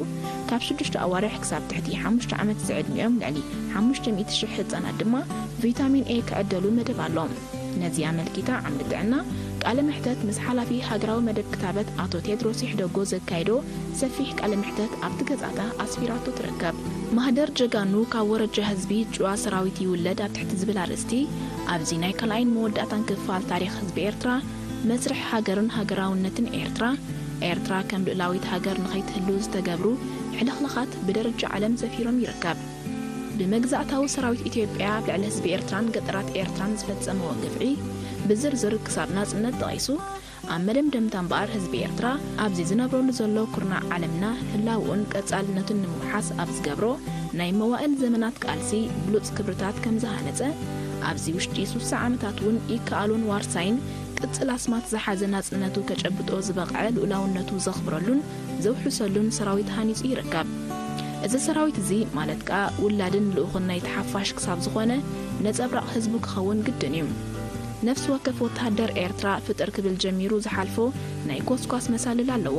ካብ ሽዱሽተ ኣዋርሕ ክሳብ ትሕቲ ሓሙሽተ ዓመት ዝዕድሚኦም ልዕሊ ሓሙሽተ ሚእቲ ሽሕ ህጻናት ድማ ቪታሚን ኤ ክዕደሉ መደብ ኣሎ። ነዚ ኣመልኪታ ዓምዲ ጥዕና ቃለ መሕተት ምስ ሓላፊ ሃገራዊ መደብ ክታበት ኣቶ ቴድሮስ ይሕደጎ ዘካየዶ ሰፊሕ ቃለ መሕተት ኣብቲ ገጻታ ኣስፊራቶ ትርከብ። ማህደር ጀጋኑ ካብ ወረጃ ህዝቢ ጭዋ ሰራዊት ይውለድ ኣብ ትሕቲ ዝብል ኣርእስቲ ኣብዚ ናይ ካልኣይን መወዳእታን ክፋል ታሪኽ ህዝቢ ኤርትራ፣ መስርሕ ሃገርን ሃገራውነትን ኤርትራ፣ ኤርትራ ከም ልኡላዊት ሃገር ንኸይትህሉ ዝተገብሩ ሕልኽላኻት ብደረጃ ዓለም ዘፊሮም ይርከብ። ብመግዛእታዊ ሰራዊት ኢትዮጵያ ኣብ ልዕሊ ህዝቢ ኤርትራን ገጠራት ኤርትራን ዝፈጸምዎ ግፍዒ ብዝርዝር ክሳብ ናጽነት ተቐይሱ፣ ኣብ መደምደምታ እምበኣር ህዝቢ ኤርትራ ኣብዚ ዝነብረሉ ዘሎ ኩርናዕ ዓለምና ህላውኡን ቀጻልነቱን ንምውሓስ ኣብ ዝገብሮ ናይ መዋእል ዘመናት ቃልሲ ብሉጽ ክብርታት ከም ዝሃነጸ፣ ኣብዚ ውሽጢ ሱሳ ዓመታት እውን ይከኣሉን ዋርሳይን ቅጽል ኣስማት ዝሓዘ ናጽነቱ ከጨብጦ ዝበቕዐ ልኡላውነቱ ዘኽብረሉን ዘውሕሰሉን ሰራዊት ሃኒጹ ይርከብ። እዚ ሰራዊት እዚ ማለት ከኣ ውላድን ልኡኽን ናይቲ ሓፋሽ ክሳብ ዝኾነ ነጸብራቕ ህዝቡ ክኸውን ግድን እዩ። ነፍሲ ወከፍ ወተሃደር ኤርትራ ፍጥር ክብል ጀሚሩ ዝሓልፎ ናይ ኮስኳስ መሳልል ኣለዎ።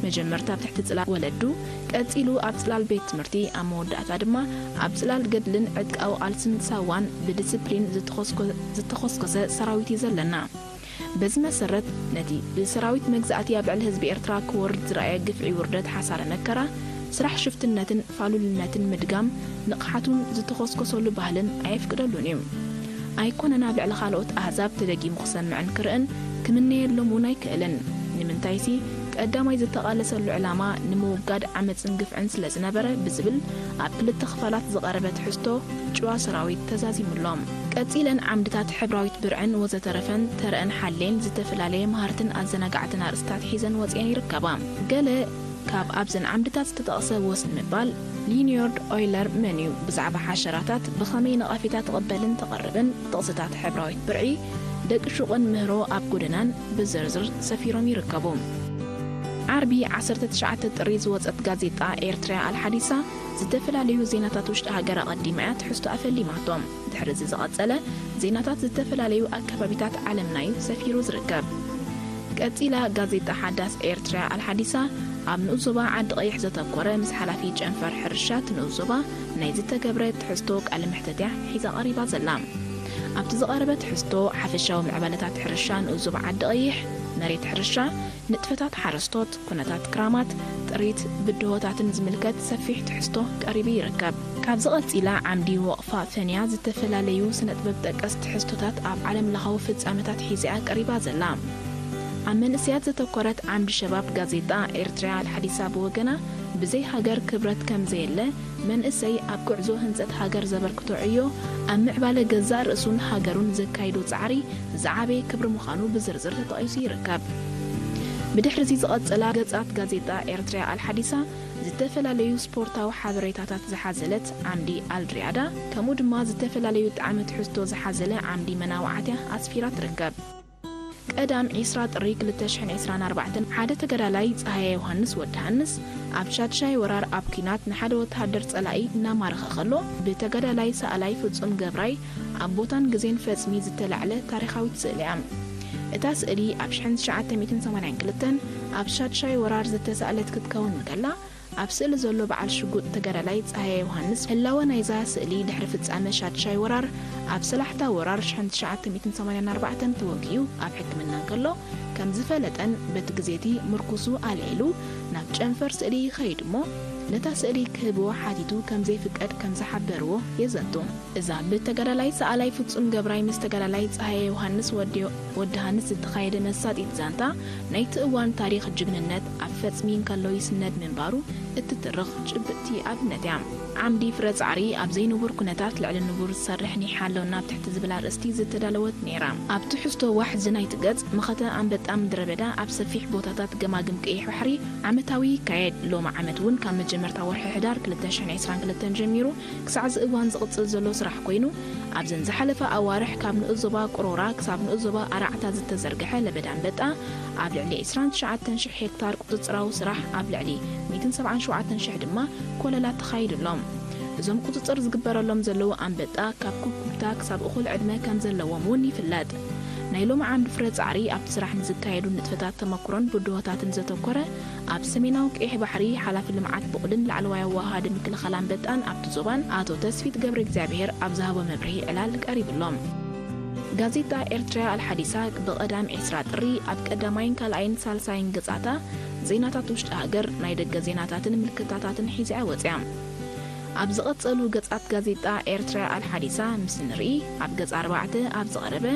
መጀመርታ ኣብ ትሕቲ ጽላል ወለዱ፣ ቀጺሉ ኣብ ጽላል ቤት ትምህርቲ፣ ኣብ መወዳእታ ድማ ኣብ ጽላል ገድልን ዕጥቃዊ ቃልስን ሳዋን ብዲስፕሊን ዝተኾስኮ-፣ ዝተኾስኮሰ ሰራዊት እዩ ዘለና። በዚ መሰረት፣ ነቲ ብሰራዊት መግዛእቲ ኣብ ልዕሊ ህዝቢ ኤርትራ ክወርድ ዝረኣየ ግፍዒ ውርደት ሓሳረ መከራ፣ ስራሕ ሽፍትነትን ፋሉልነትን ምድጋም ንቕሓቱን ዝተኾስኮሰሉ ባህልን ኣየፍቅደሉን እዩ። ኣይኮነን ኣብ ልዕሊ ካልኦት ኣህዛብ ተደጊሙ ክሰምዕን ክርእን ክምነየሎም እውን ኣይክእልን። ንምንታይሲ፣ ቀዳማይ ዝተቓለሰሉ ዕላማ ንምውጋድ ዓመጽን ግፍዕን ስለ ዝነበረ ብዝብል ኣብ ክልተ ክፋላት ዝቐረበ ትሕዝቶ ጭዋ ሰራዊት ተዛዚሙሎም። ቀጺለን ዓምድታት ሕብራዊት ብርዕን ወዘተረፈን ተረአን ሓሌን ዝተፈላለየ መሃርትን ኣዘናጋዕትን ኣርእስታት ሒዘን ወጺአን ይርከባ። ገለ ካብ ኣብዘን ዓምድታት ዝተጠቕሰ ወስ ንምባል፣ ሊኒዮርድ ኦይለር መን እዩ? ብዛዕባ ሓሸራታት ብኸመይ ነቐፌታ ትቕበልን ተቕርብን ጥቕስታት ሕብራዊት ብርዒ ደቂ ሹቕን ምህሮ ኣብ ጎደናን ብዝርዝር ሰፊሮም ይርከቡ። ዓርቢ ዓሰርተ ትሽዓተ ጥሪ ዝወጸት ጋዜጣ ኤርትርያ ኣልሓዲሳ ዝተፈላለዩ ዜናታት ውሽጢ ሃገር ኣቐዲማ እያ ትሕዝቶ ኣፈሊማቶም። ድሕሪ እዚ ዝቐጸለ ዜናታት ዝተፈላለዩ ኣከባቢታት ዓለምና እዩ ሰፊሩ ዝርከብ። ቀጺላ ጋዜጣ ሓዳስ ኤርትርያ ኣልሓዲሳ ኣብ ንኡስ ዞባ ዓዲ ቀይሕ ዘተኮረ ምስ ሓላፊ ጨንፈር ሕርሻ እቲ ንኡስ ዞባ ናይ ዝተገብረ ትሕዝቶ ቃለ መሕተት እያ ሒዛ ቀሪባ ዘላ። ኣብቲ ዝቐረበ ትሕዝቶ ሓፈሻዊ ምዕባለታት ሕርሻ ንኡስ ዞባ ዓዲ ቀይሕ፣ መሬት ሕርሻ፣ ንጥፈታት ሓረስቶት፣ ኩነታት ክራማት፣ ጥሪት ብድሆታትን ዝምልከት ሰፊሕ ትሕዝቶ ቀሪቡ ይርከብ። ካብዚ ቀጺላ ዓምዲ ወቕፋ ፈንያ ዝተፈላለዩ ስነ ጥበብ ጠቀስ ትሕዝቶታት ኣብ ዓለም ለኻዊ ፍጻመታት ሒዛ እያ ቀሪባ ዘላ። ኣብ መንእሰያት ዘተኮረት ዓምዲ ሸባብ ጋዜጣ ኤርትርያ ኣልሓዲሳ ብወገና ብዘይ ሃገር ክብረት ከም ዘየለ፣ መንእሰይ ኣብ ጉዕዞ ህንጸት ሃገር ዘበርክቶ ዕዮ ኣብ ምዕባለ ገዛእ ርእሱን ሃገሩን ዘካይዶ ጻዕሪ ዝዓበየ ክብሪ ምዃኑ ብዝርዝር ተጠቒሱ ይርከብ። ብድሕሪ እዚ ዝቐጸላ ገጻት ጋዜጣ ኤርትርያ ኣልሓዲሳ ዝተፈላለዩ ስፖርታዊ ሓበሬታታት ዝሓዘለት ዓምዲ ኣልድሪያዳ፣ ከምኡ ድማ ዝተፈላለዩ ጣዕመ ትሕዝቶ ዝሓዘለ ዓምዲ መናውዓትያ ኣስፊራ ትርከብ። ቀዳም ዒስራ ጥሪ ክልተ ሽሕን ዕስራን ኣርባዕተን ሓደ ተጋዳላይ ጸሃየ ዮሃንስ ወዲ ሃንስ ኣብ ሻድሻይ ወራር ኣብ ኲናት ንሓደ ወተሃደር ጸላኢ እናማረኸ ከሎ ብተጋዳላይ ሰኣላይ ፍጹም ገብራይ ኣብ ቦታን ግዜን ፈጽሚ ዝተላዕለ ታሪኻዊት ስእሊ እያ። እታ ስእሊ ኣብ ሽሕን ትሽዓተ ሚእትን ሰማንያን ክልተን ኣብ ሻድሻይ ወራር ዝተሳእለት ክትከውን እንከላ፣ ኣብ ስእሊ ዘሎ በዓል ሽጉጥ ተጋዳላይ ጸሃየ ዮሃንስ ህላወ ናይዛ ስእሊ ድሕሪ ፍጻመ ሻድሻይ ወራር ኣብ ሰላሕታ ወራር ሽሕን ትሽዓተ ሚእትን ሰማንያን ኣርባዕተን ተወጊኡ ኣብ ሕክምና እንከሎ ከም ዝፈለጠን በቲ ግዜ እቲ ምርኩሱ ኣልዒሉ ናብ ጨንፈር ስእሊ ይኸይድ እሞ ነታ ስእሊ ክህብዎ ሓቲቱ ከም ዘይፍቀድ ከም ዝሓበርዎ የዘንቱ። እዛ ብተጋዳላይ ሰኣላይ ፍጹም ገብራይ ምስ ተጋዳላይ ጸሃየ ዮሃንስ ወዲ፣ ወዲ ሃንስ ዝተኻየደ መሳጢት ዛንታ ናይቲ እዋን ታሪኽ ጅግንነት ኣብ ፈጽሚ እንከሎ ይስነድ ምንባሩ እትትርኽ ጭብጥቲ ኣብነት እያ። ዓምዲ ፍረ ጻዕሪ ኣብ ዘይንቡር ኩነታት ልዕሊ ንቡር ዝሰርሕ ኒሕ ኣሎ ናብ ትሕቲ ዝብል ኣርእስቲ ዝተዳለወት ነይራ። ኣብ ትሕዝቶ ዋሕዚ ናይቲ ገጽ፣ መኸተ ኣንበጣ ምድረ በዳ ኣብ ሰፊሕ ቦታታት ገማግም ቀይሕ ባሕሪ ዓመታዊ ይካየድ። ሎሚ ዓመት እውን ካብ መጀመርታ ወርሒ ሕዳር ክልተ ሽሕን ዕስራን ክልተን ጀሚሩ ክሳዕ እዚ እዋን ዝቕጽል ዘሎ ስራሕ ኮይኑ፣ ኣብዘን ዝሓለፋ ኣዋርሕ ካብ ንኡስ ዞባ ቅሮራ ክሳብ ንኡስ ዞባ ኣራዕታ ዝተዘርግሐ ለበዳ ኣንበጣ ኣብ ልዕሊ ዕስራን ትሽዓተን ሽሕ ሄክታር ቁጽጽራዊ ስራሕ ኣብ ልዕሊ ሚእትን ሰብዓን ሸውዓተን ሽሕ ድማ ኮለላት ተኻይዱሎም። እዞም ቁጽጽር ዝግበረሎም ዘለዉ ኣንበጣ ካብ ኩብኩብታ ክሳብ እኹል ዕድመ ከም ዘለዎም እውን ይፍለጥ። ናይ ሎሚ ዓምዲ ፍረ ጻዕሪ ኣብቲ ስራሕ ንዝካየዱ ንጥፈታት ተመክሮን ብድሆታትን ዘተኮረ ኣብ ሰሜናዊ ቀይሕ ባሕሪ ሓላፊ ልምዓት ብቑልን ላዕለዋይ ኣዋሃዲ ምክልኻል ኣንበጣን ኣብቲ ዞባን ኣቶ ተስፊት ገብረ እግዚኣብሔር ኣብ ዝሃቦ መብርሂ ዕላል ቀሪብሎም። ጋዜጣ ኤርትራ ኣልሓዲሳ ብቐዳም ዕስራ ጥሪ ኣብ ቀዳማይን ካልኣይን ሳልሳይን ገጻታ ዜናታት ውሽጢ ሃገር፣ ናይ ደገ ዜናታትን ምልክታታትን ሒዛ ወጽያ። ኣብ ዝቐጸሉ ገጻት ጋዜጣ ኤርትራ ኣልሓዲሳ ምስ ንርኢ፣ ኣብ ገጽ ኣርባዕተ ኣብ ዝቐረበ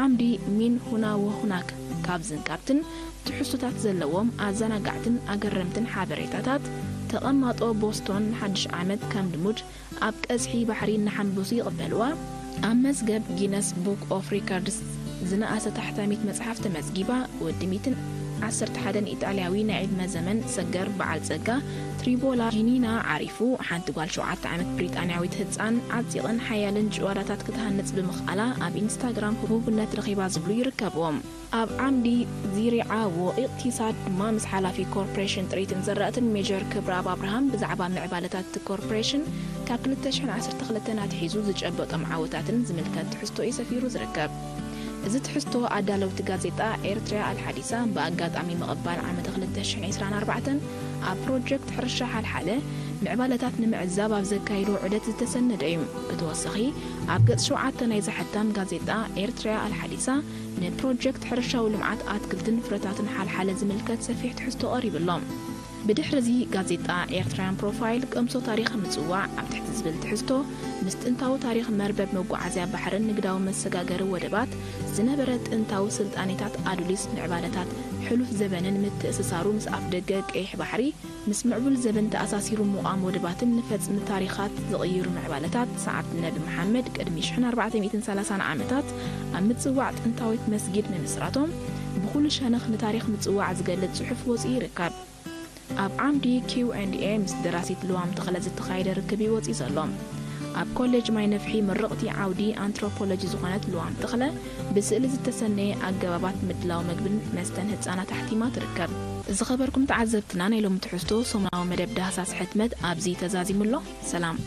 ዓምዲ ሚን ሁና ወሁናክ ካብዝን ካብትን ትሕዝቶታት ዘለዎም ኣዘናጋዕትን ኣገረምትን ሓበሬታታት፣ ተቐማጦ ቦስቶን ንሓድሽ ዓመት ከም ልሙድ ኣብ ቀዝሒ ባሕሪ እናሓንበሱ ይቕበልዋ። ኣብ መዝገብ ጊነስ ቡክ ኦፍ ሪከርድስ ዝነኣሰት ኣሕታሚት መጽሓፍ ተመዝጊባ። ወዲ ሚእትን ዓሰርተ ሓደን ኢጣልያዊ ናይ ዕድመ ዘመን ሰገር በዓል ጸጋ ትሪቦላ ጂኒና ዓሪፉ፣ ሓንቲ ጓል ሸውዓተ ዓመት ብሪጣንያዊት ህጻን ዓጺቕን ሓያልን ጭዋዳታት ክትሃንጽ ብምኽኣላ ኣብ ኢንስታግራም ህቡብነት ረኺባ ዝብሉ ይርከብዎም። ኣብ ዓምዲ ዚሪዓ ወኢቅቲሳድ ድማ ምስ ሓላፊ ኮርፖሬሽን ጥሪትን ዘራእትን ሜጀር ክብረኣብ ኣብርሃም ብዛዕባ ምዕባለታት እቲ ኮርፖሬሽን ካብ ክልተ ሽሕን ዓሰርተ ክልተን ኣትሒዙ ዝጨበጦም ዓወታትን ዝምልከት ትሕዝቶ እዩ ሰፊሩ ዝርከብ። እዚ ትሕዝቶ ኣዳለውቲ ጋዜጣ ኤርትራ ኣልሓዲሳ ብኣጋጣሚ ምቕባል ዓመተ ክልተ ሽሕን ዕስራን ኣርባዕተን ኣብ ፕሮጀክት ሕርሻ ሓልሓለ ምዕባለታት ንምዕዛብ ኣብ ዘካየዶ ዑደት ዝተሰነደ እዩ። ብተወሳኺ ኣብ ገጽ ሸውዓተ ናይዛ ሕታም ጋዜጣ ኤርትራ ኣልሓዲሳ ንፕሮጀክት ሕርሻዊ ልምዓት ኣትክልትን ፍረታትን ሓልሓለ ዝምልከት ሰፊሕ ትሕዝቶ ቀሪቡ ኣሎ። ብድሕሪ እዚ ጋዜጣ ኤርትራውያን ፕሮፋይል ቅምሶ ታሪኽ ምጽዋዕ ኣብ ትሕቲ ዝብል ትሕዝቶ ምስ ጥንታዊ ታሪኽ መርበብ መጓዓዝያ ባሕርን ንግዳዊ መሰጋገሪ ወደባት ዝነበረ ጥንታዊ ስልጣኔታት ኣዱሊስ ምዕባለታት ሕሉፍ ዘበንን ምትእስሳሩ ምስ ኣፍደገ ቀይሕ ባሕሪ ምስ ምዕቡል ዘበን ተኣሳሲሩ ምቋም ወደባትን ንፈጽሚ ታሪኻት ዝቕይሩ ምዕባለታት ሰዓብቲ ነቢ መሓመድ ቅድሚ ሽሕን ኣርባዕተ ሚእትን ሰላሳን ዓመታት ኣብ ምጽዋዕ ጥንታዊት መስጊድ ምምስራቶም ብኹሉ ሸነኽ ንታሪኽ ምጽዋዕ ዝገልጽ ጽሑፍ ወጺኡ ይርከብ። ኣብ ዓምዲ ኪው ኤንድ ኤ ምስ ደራሲት ልዋም ተኽለ ዝተኻየደ ርክብ እዩ ወጺኡ ዘሎ። ኣብ ኮሌጅ ማይ ነፍሒ ምርቕቲ ዓውዲ ኣንትሮፖሎጂ ዝኾነት ልዋም ተኽለ ብስእሊ ዝተሰነየ ኣገባባት ምድላው መግብን መስተን ህጻናት ኣሕቲማ ትርከብ። ዝኸበርኩም ተዓዘብትና ናይ ሎሚ ትሕዝቶ ሰሙናዊ መደብ ዳህሳስ ሕትመት ኣብዚ ተዛዚሙ ኣሎ። ሰላም።